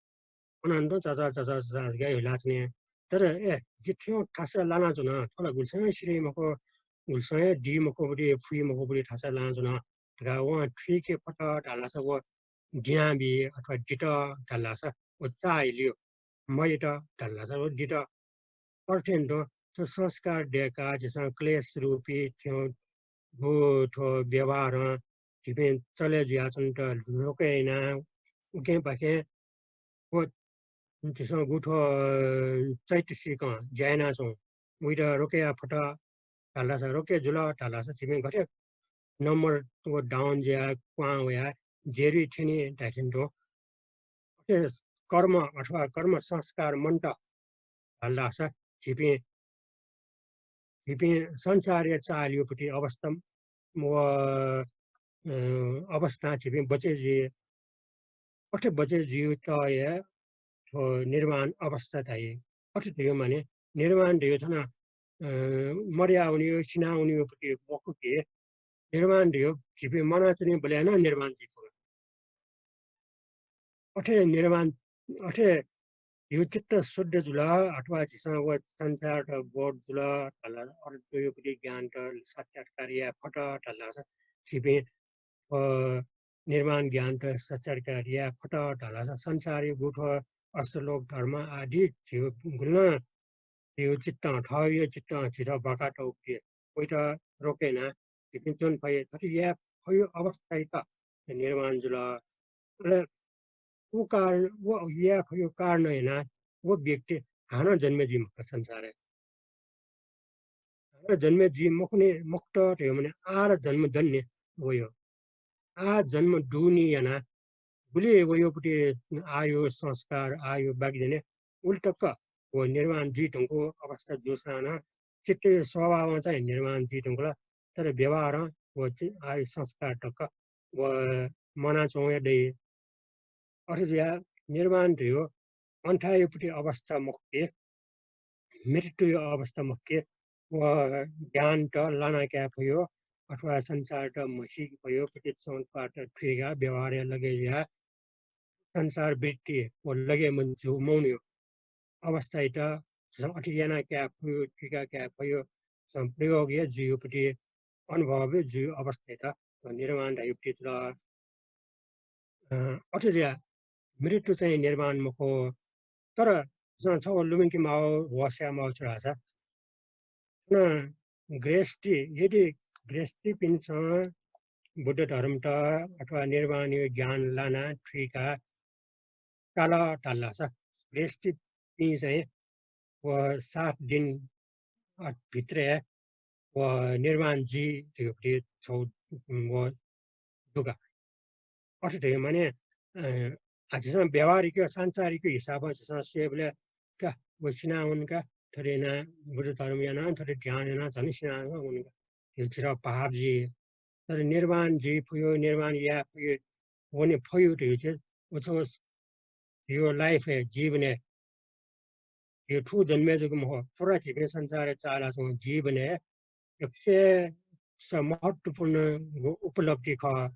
वनाच्वन, चचा, चचा, चचा धकाः हिलाच्वनी। तर, ए, जि थ्यंगु थासय् लानाच्वन, थ्व ला गुलिसं हे सिधइ मखु, गुलिसं हे दी मखु पट्टि, फुइ मखु पट्टि थासय् लानाच्वन धकाः वं थुइके फत धाःसा व दिनाबी अथवा दित धाःसा व चाःहिली, मयत धाःसा व दित। अथे थें दु, थ्व संस्कार दय्काः झीसं क्लेश रूपी थ्यंगु थ्व व्यवहारं झीपिं चले जुयाच्वनेत रोके यानाः उखेंपाखें व झीसं गु थ्व चैतसिकं ज्या यानाच्वं, उइत रोके याये फत धाःसा, रोके जुल धाःसा झीपिं गथे number व down जुयाः क्वहां वयाः जेरी थ्यनी धाये थें दु। अथे कर्म अथवा कर्म संस्कार मन्त धाःसा झीपिं झीपिं संसारया चालयापट्टि अवस्था व, अ, अवस्थां झीपिं बचय् जुइ। अथे बचय् जुइत हे थ्व निर्वाण अवस्था धाइ। अथे धयो माने निर्वाण धयो थन, अ, मर्या वनेयो, सिना वनेयोपट्टि मखु कि, निर्वाण धयो झीपिं मनाच्वनीबलय् नं निर्वाण जुइ फु। अथे निर्वाण, अथे झीगु चित्त शुद्ध जुल अथवा झीसं व संसारत बोध जुल धाल, अथे धयोपट्टि ज्ञानत साक्षात्कार याये फत धाल, झीपिं, अ, निर्वाण ज्ञानत साक्षात्कार याये फत धाल, संसारयागु थ्व अष्टलोक धर्म आदि झीगु गुलिं झीगु चित्तं, थःगु चित्तं झीत ब्वाका तःगु वइत रोके यानाः झीपिं च्वने फइ। थथे याये फइगु अवस्थायात निर्वाण जुल। अले व कारण, व याये फइगु कारणं यानाः व व्यक्ति हानं जन्मे जुइ मखुत संसारय्। हानं जन्मे जुइ मखुनि, मखुत धयो माने आः ला जन्म दनि वयो। आः जन्म दुनि यानाः गुलि वयोपट्टि आःगु संस्कार, आःगु बाकी जने उलि तक व निर्वाण जुइ धुंकूगु अवस्था जूसां नं चित्तया स्वभावं चाहिँ निर्वाण जुइ धुंकल, तर व्यवहारं व चि-, आःगु संस्कार तक व मनाच्वंगु हे दइ। अथे जुयाः निर्वाण धयो अन्थाय्‌पट्टि अवस्था मखु कि, मृत्युया अवस्था मखु कि, व ज्ञानत लाना काये फयो अथवा संसारत म्हसीके फयो, पतित समुत्पादत थुइकाः व्यवहारया लगे जुयाः संसार वृत्ति व लगे मजू मौनयो अवस्थायात झीसं अथे याना काये फयो, थुइका काये फयो, झीसं प्रयोग हे जुइयोपट्टि, अनुभव हे जुइयो अवस्थायात निर्वाण धाइयोपट्टि जुल। अ, अथे जुयाः मृत्यु चाहिँ निर्वाण मखु। तर झीसं छगू लुमंके माःगु, होश याये माःगु छु धाःसा, थन गृहस्थी, यदि गृहस्थीपिन्सं बुद्ध धर्मत अथवा निर्वाणयो ज्ञान लाना थुइका काल धाल धाःसा, गृहस्थीपिं चाहिँ व सात दिन, अ, भित्रय् व निर्वाण जुइ धइगु छगू, उम्, व दु का। अथे धइगु माने, अ, आ, झीसं व्यावहारिक, सांसारिक हिसाबं झीसं स्वयेबलय् का, व सिना वन का, थथे याना बुद्ध धर्म याना, थथे ध्यान याना झन सिना वन का। यो झीत पाप जुइ। तर निर्वाण जुइ फयो, निर्वाण याये फयो, वने फयो धइगु चाहिँ व छगू झीगु life हे, जीवनय्, यो थ्व जन्मय् जक मखु, पूरा झीपिं संसारय् चाःहिलाच्वंगु जीवनय् एक सय स महत्त्वपूर्ण उपलब्धि खः।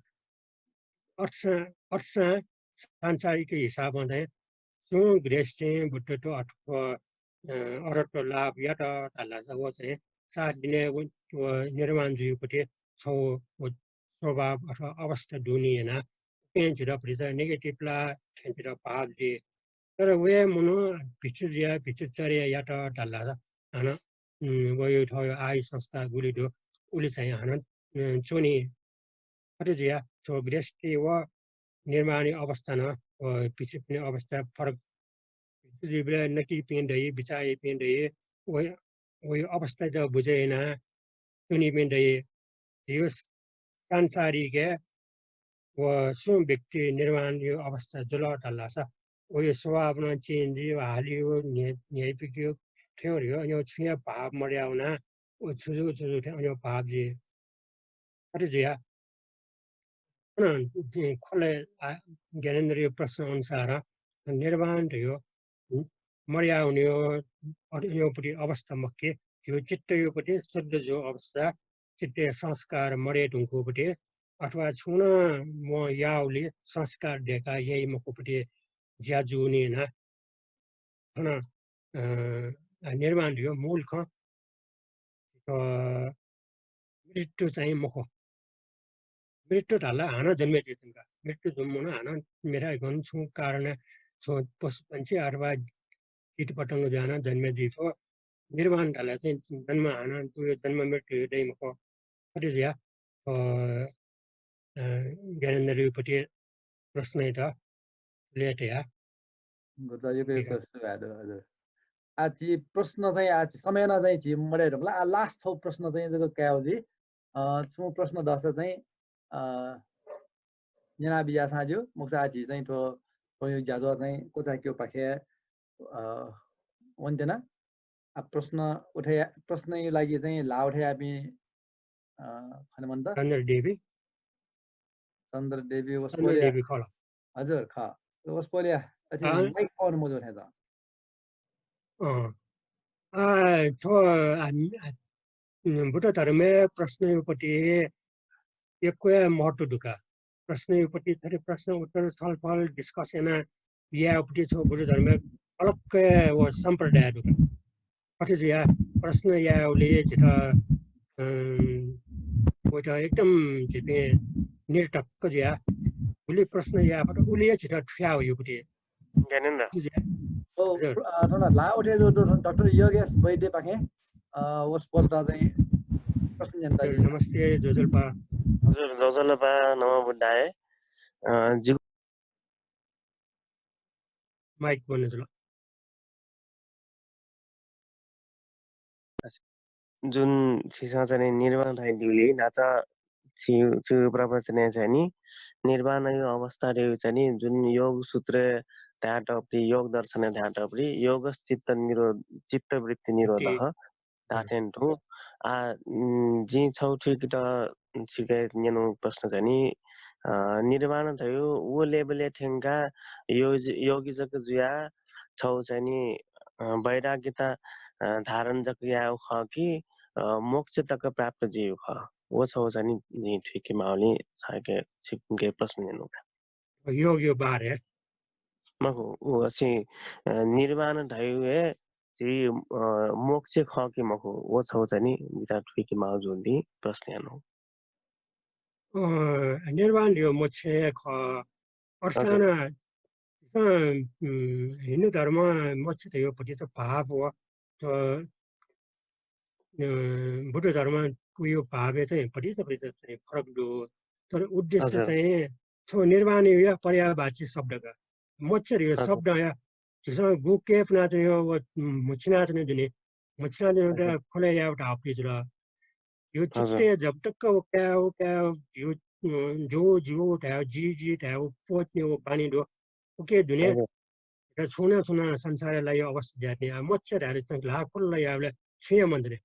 अथेसां, अथेसां सांसारिक हिसाबं चाहिँ सुं गृहस्थीं बुद्धत्व अथवा, अ, अरहत्व लाभ यात धाल धाःसा व चाहिँ सात दिनय् व, व निर्वाण जुइयोपट्टि छगू व स्वभाव अथवा अवस्था दुनि यानाः उकिं झीत भतिचा negative ला थें झीत भाव जुइ। तर व हे मनू भिक्षु जुयाः भिक्षुचर्या यात धाल धाःसा हानं, उम्, वयो थःयो आयु संस्था गुलि दु, उलि चाहिँ हानं, उम्, च्वनी। अथे जुयाः थ्व गृहस्थी व निर्वाणी अवस्था नं, अ, भिक्षुपिनि अवस्था फरक। भिक्षु जुइबलय् नकिपिं दइ, बिचाःयापिं दइ, व, वयो अवस्थायात बुझे यानाः च्वनीपिं दइ। यो सांसारिकय् व सुं व्यक्ति निर्वाणयो अवस्था जुल धाल धाःसा, वयो स्वभाव नं change जुइ, हालियो, न्ह्यइ-, न्ह्यइपुकियो, थ्यंरियो, अन छुं हे भाव मदया वनाः व छु जू, छु जू थें अन भाव जुइ। अथे जुयाः अन जिं खोले, आ, ज्ञानेन्द्रयो प्रश्न अनुसार निर्वाण धयो, उम्, मदया वनेयो, अ, योपट्टि अवस्था मखु कि, झीयो चित्तयोपट्टि शुद्ध जू अवस्था, चित्तय् संस्कार मदये धुंकूपट्टि, अथवा छुं नं वं याःगुली संस्कार दय्काः याइ मखुपट्टि ज्या जूनि यानाः थन, अ, निर्वाण धयो मूल खँ, अ, मृत्यु चाहिँ मखु। मृत्यु धाल हानं जन्मे जुइ धुंकाः। मृत्यु जूम्ह मनू हानं मेथाय् गन छुं कारणं छुं पशुपंक्षी अथवा कीटपतंग जुयाः हानं जन्मे जुइ फु। निर्वाण धाल चाहिँ जन्म हानं तुयो जन्म मृत्यु दइ मखु। अथे जुयाः, अ, अ, ज्ञानेन्द्रयोपट्टि प्रश्नयात ल्यय् तया। गुरुदाइ, यक्व यक्व सुभाय् दु, हजुर। आ, झी प्रश्न चाहिँ, आ, झी समय नं चाहिँ झी मदये धुंकल। आ, last छगू प्रश्न चाहिँ जक काये जुइ। अ, छुं प्रश्न दःसा चाहिँ, अ, न्यना बिज्याःसां ज्यू, मखुसा झी चाहिँ थ्व, थ्व ज्याझ्वः चाहिँ क्वचाय्केगु पाखे, अ, वनेत्यना। आ, प्रश्न उठे, प्रश्नया लागि चाहिँ ला उठे याःपिं, अ, खने मन्त? चन्द्र देवी। चन्द्र देवी वसपोल्या। देवी खला। हजुर, ख। वसपोल्या। अझ mic on मजू थें छ। अँ। आ, थ्व, आ, आ, बुद्ध धर्मया प्रश्नया पति यक्व महत्व दुका। प्रश्नया पति थथे प्रश्न उत्तर छलफल discuss याना याये पति छौ बुद्ध धर्मया अलग व सम्प्रदाय दुका। अथे जुया प्रश्न यायेबलय् झीत, अं, वइत एकदम झीपिं निरटक्क जुया। उलि प्रश्न याये फत, उलि झीत थुया वयु पति। ज्ञानेन्द्र। ओ, हजुर। अ, थन ला उठे जो, जो, डाक्टर योगेश वैद्यपाखें, अ, वसपोलत चाहिँ प्रश्न न्यनेत। नमस्ते, ज्वजलपा। हजुर, ज्वजलपा, नमो बुद्धाय। अ, जिगु mic बन्द जुल। जुन छिसं चाहिँ निर्वाण धयादिउलि न्हाचा छि, छु प्रवचनय् चाहिँ नि निर्वाणया अवस्था धयागु चाहिँ नि जुन योग सूत्रय् धायेत पति, योग दर्शनय् धायेत पति, योगश्चित्त निरोध, चित्तवृत्ति निरोधः धात्थें तुं। आ, उम्, जिं छौ थुइकेत छिके न्यनु प्रश्न चाहिँ नि, अ, निर्वाण धयागु व level-य् थ्यंका योज-, योगी जक जुया छौ चाहिँ नि, अ, वैराग्यता, अ, धारण जक यायु खः कि, अ, मोक्ष तक प्राप्त जुयु खः? व छौ चाहिँ नि जिं थुइके माउलि छाय्‌के छिके प्रश्न न्यनु का। योगयो बारे। मखु, उ असे, अ, निर्वाण धयागु हे झी, अ, मोक्ष खः कि मखु, व छौ चाहिँ नि जिता थुइके माउ जुल धि प्रश्न यानु। अ, निर्वाण धयागु मोक्ष हे खः। अर्थान, अ, उम्, हिन्दू धर्म मोक्ष धयागु पति त भाव व, त अ, बुद्ध धर्म पुयो भावय् चाहिँ पति त, पति त चाहिँ फरक दु। तर उद्देश्य चाहिँ थ्व निर्वाणया पर्यायवाची शब्द का। मोक्ष धयागु शब्दया झीसं गु के पुनाच्वने व मुछिनाच्वने दुने। मुछिनाच्वने त खोले यायेत हापि जुल। यो चित्तय् जब तक व काय्, व काय्, यो, अ, जो, जो धाय्, जी, जी धाय्, व पोचने व बानी दु। उके दुने। हजुर। र छुं नं छुं नं संसारय् लाइयो अवस्था ज्यातनी। आ, मोक्ष धाय्‌ले चाहिँ ल्हाः खुल्ला यायेबलय् छुं हे मन्त रे।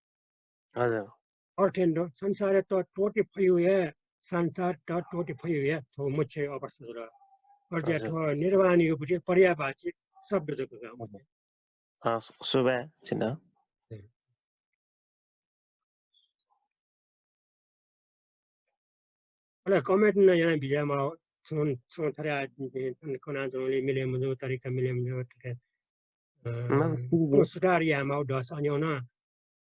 हजुर। अर्थेन दु, संसारय् त त्वःते फयु हे, संसार त त्वःते फयु हे थ्व मोक्षया अवस्था जुल। अज्या थ्व निर्वाणया पति पर्यायवाची शब्द जक का। हजुर। हस्, सुभाय् छित। अले comment नं याना बिज्याये माः, छुं, छुं थथे आ, कना जंगली मिले मजू, तरिका मिले मजू, थथे, अ, सुधार याये माः दस अन्योन,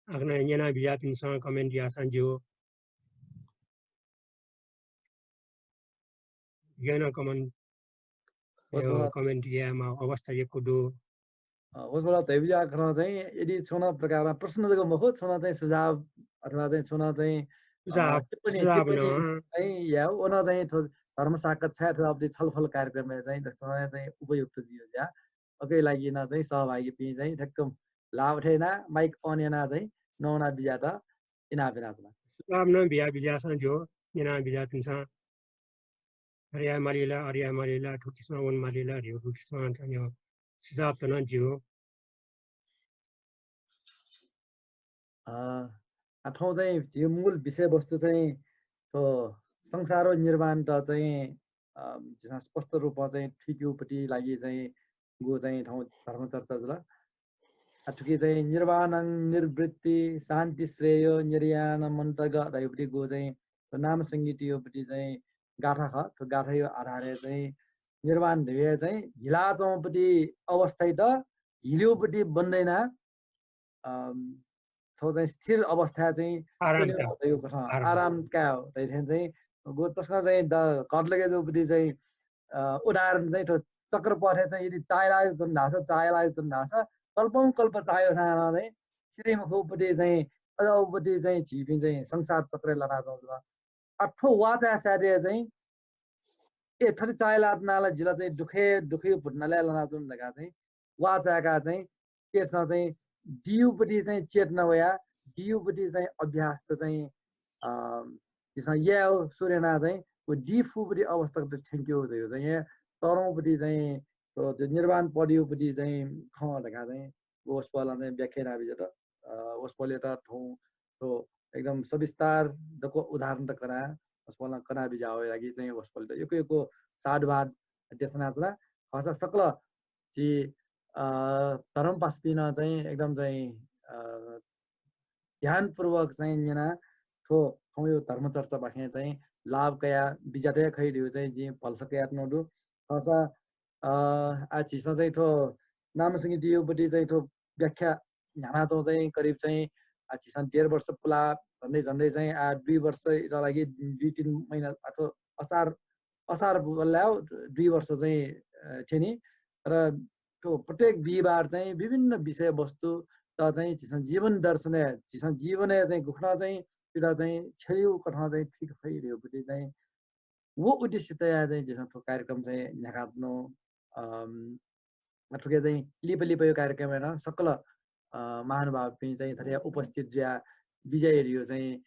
अखना न्यना बिज्यापिन्सं comment याःसां ज्यू। गय् नं comment, comment याये माः अवस्था यक्व दु। अ, वसपोलया धयाबिज्याखन चाहिँ यदि छुं नं प्रकारं प्रश्न जक मखु, छुं नं चाहिँ सुझाव अथवा चाहिँ छुं नं चाहिँ, अ, सुझाव, टिप्पणी, सुझाव टिप्पणी नं। चाहिँ याउ, व नं चाहिँ थ्व धर्म साक्षात्कार अथवा अबलय् छलफल कार्यक्रमय् चाहिँ दक्वं नं चाहिँ उपयुक्त जुइ ज्या। उकिया लागि नं चाहिँ सहभागीपिं चाहिँ ठ्याक्क ला उठे याना, mic on याना चाहिँ नं वना बिज्यात इनाप यानाच्वना। सुझाव नं बिया बिज्याःसां ज्यू, न्यना बिज्यापिन्सं। अरे याये माली ला, अरे याये माली ला, थुकिसं वन माली ला, अरे थुकिसं चाहिँ यो सुझाव त नं ज्यू। अ, आ, थौं चाहिँ यो मूल विषयवस्तु चाहिँ थ्व संसार व निर्वाणत चाहिँ, अ, झीसं स्पष्ट रूपं चाहिँ थुइकेगु पति लागि चाहिँ गु चाहिँ थौं धर्मचर्चा जुल। आ, थुकी चाहिँ निर्वाणं निर्वृत्ति शान्ति श्रेयो निर्याणमन्तग धयागु पति गु चाहिँ थ्व नाम संगीतियो पति चाहिँ गाथा खः। थ्व गाथायो आधारय् चाहिँ निर्वाण धयागु हे चाहिँ हिलाच्वंगु पति अवस्थायात हिल्यु पति बन्द याना, अम, छौ चाहिँ स्थिर अवस्थाय् चाहिँ आराम काय्। धयागु कथं आराम। आराम काय् धइथें चाहिँ गु तसकं चाहिँ द-, घात लगे जूगु पति चाहिँ, अ, उदाहरण चाहिँ थ्व चक्रपथय् चाहिँ यदि चाःहिलाच्वन धाःसा, चाःहिलाच्वन धाःसा, कल्पौं कल्प चाःहिउसां नं चाहिँ सिधइ मखुगु पति चाहिँ अझ उ पति चाहिँ झीपिं चाहिँ संसार चक्रय् लानाच्वंगु जुल। आ, थ्व वा चाये साथय् चाहिँ, ए, थथे चाःहिलाच्वना ला जि ला चाहिँ दुःखय्, दुःखय् भुतुनालय् लानाच्वना धकाः चाहिँ वा चाय्‌काः चाहिँ पेटसं चाहिँ दियु पति चाहिँ चेतना वया, दियु पति चाहिँ अभ्यास त चाहिँ, अ, झीसं यायेगु सुरु याना चाहिँ व दी फु पति अवस्था त थ्यंकेगु धयागु चाहिँ हे तरौं पति चाहिँ, अ, त्यो निर्वाण पदयु पति चाहिँ खँ धकाः चाहिँ वसपोलं चाहिँ व्याख्या यानाबिज्यात। अ, वसपोलयात थौं थ्व एकदम सविस्तार दक्व उदाहरण त कना, वसपोलं कनाबिज्यावया लागि चाहिँ वसपोलयात यक्व यक्व साधुवाद देछानाच्वना। खःसा सकल झी, अ, धर्मपासापिं नं चाहिँ एकदम चाहिँ, अ, ध्यानपूर्वक चाहिँ न्यना थ्व थौंयो धर्मचर्चापाखें चाहिँ लाभ कयाबिज्यात हे खइ धइगु चाहिँ जिं भलसा कयाच्वनागु दु। खःसा, अ, आः झीसं चाहिँ थ्व नामसंगीतियोपट्टि चाहिँ थ्व व्याख्या न्ह्यानाच्वंगु चाहिँ करिब चाहिँ, अ, झीसं डेढ वर्ष पुला झन्डै झन्डै चाहिँ, अ, दुई वर्षया लागि दुई तीन महिना अथवा असार, असार बल्लायो दुई वर्ष चाहिँ, अ, थ्यनी। र थ्व प्रत्येक बिहिबार चाहिँ विभिन्न विषयवस्तुत चाहिँ झीसं जीवन दर्शनय्, झीसं जीवनय् चाहिँ गुखुन्हु चाहिँ पिता चाहिँ छ्यलिउ कथं चाहिँ ठीक खइ धइगुपट्टि चाहिँ व उद्देश्य तयाः चाहिँ झीसं थ्व कार्यक्रम चाहिँ न्ह्याकाच्वनागु। अम, थुके चाहिँ लिपा लिपायो कार्यक्रमय् नं सकल, अ, महानुभावपिं चाहिँ थथे उपस्थित जुयाबिज्याइ धइगु चाहिँ,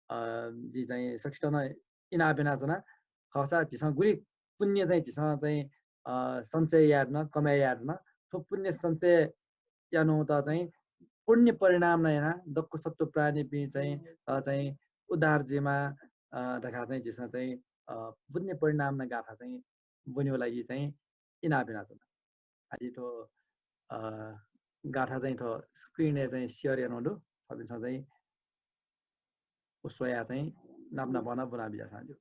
अ, जिं चाहिँ सकसितं नं इनाप यानाच्वना। खःसा झीसं गुलि पुण्य चाहिँ झीसं चाहिँ, अ, सञ्चय याये धुन, कमाय् याये धुन। थ्व पुण्य सञ्चय यानागु त चाहिँ पुण्य परिणाम नं याना दक्व सत्त्व प्राणीपिं चाहिँ, अ, चाहिँ उद्धार जुइमा, अ, धकाः चाहिँ झीसं चाहिँ, अ, पुण्य परिणाम नं गाथा चाहिँ ब्वनेगु लागि चाहिँ इनाप यानाच्वना। आः जिं थ्व, अ, गाथा चाहिँ थ्व screen-य् चाहिँ share यानागु दु। छिकपिन्सं चाहिँ व स्वयाः चाहिँ नाप नापं नं ब्वनाबिज्याःसां ज्यू।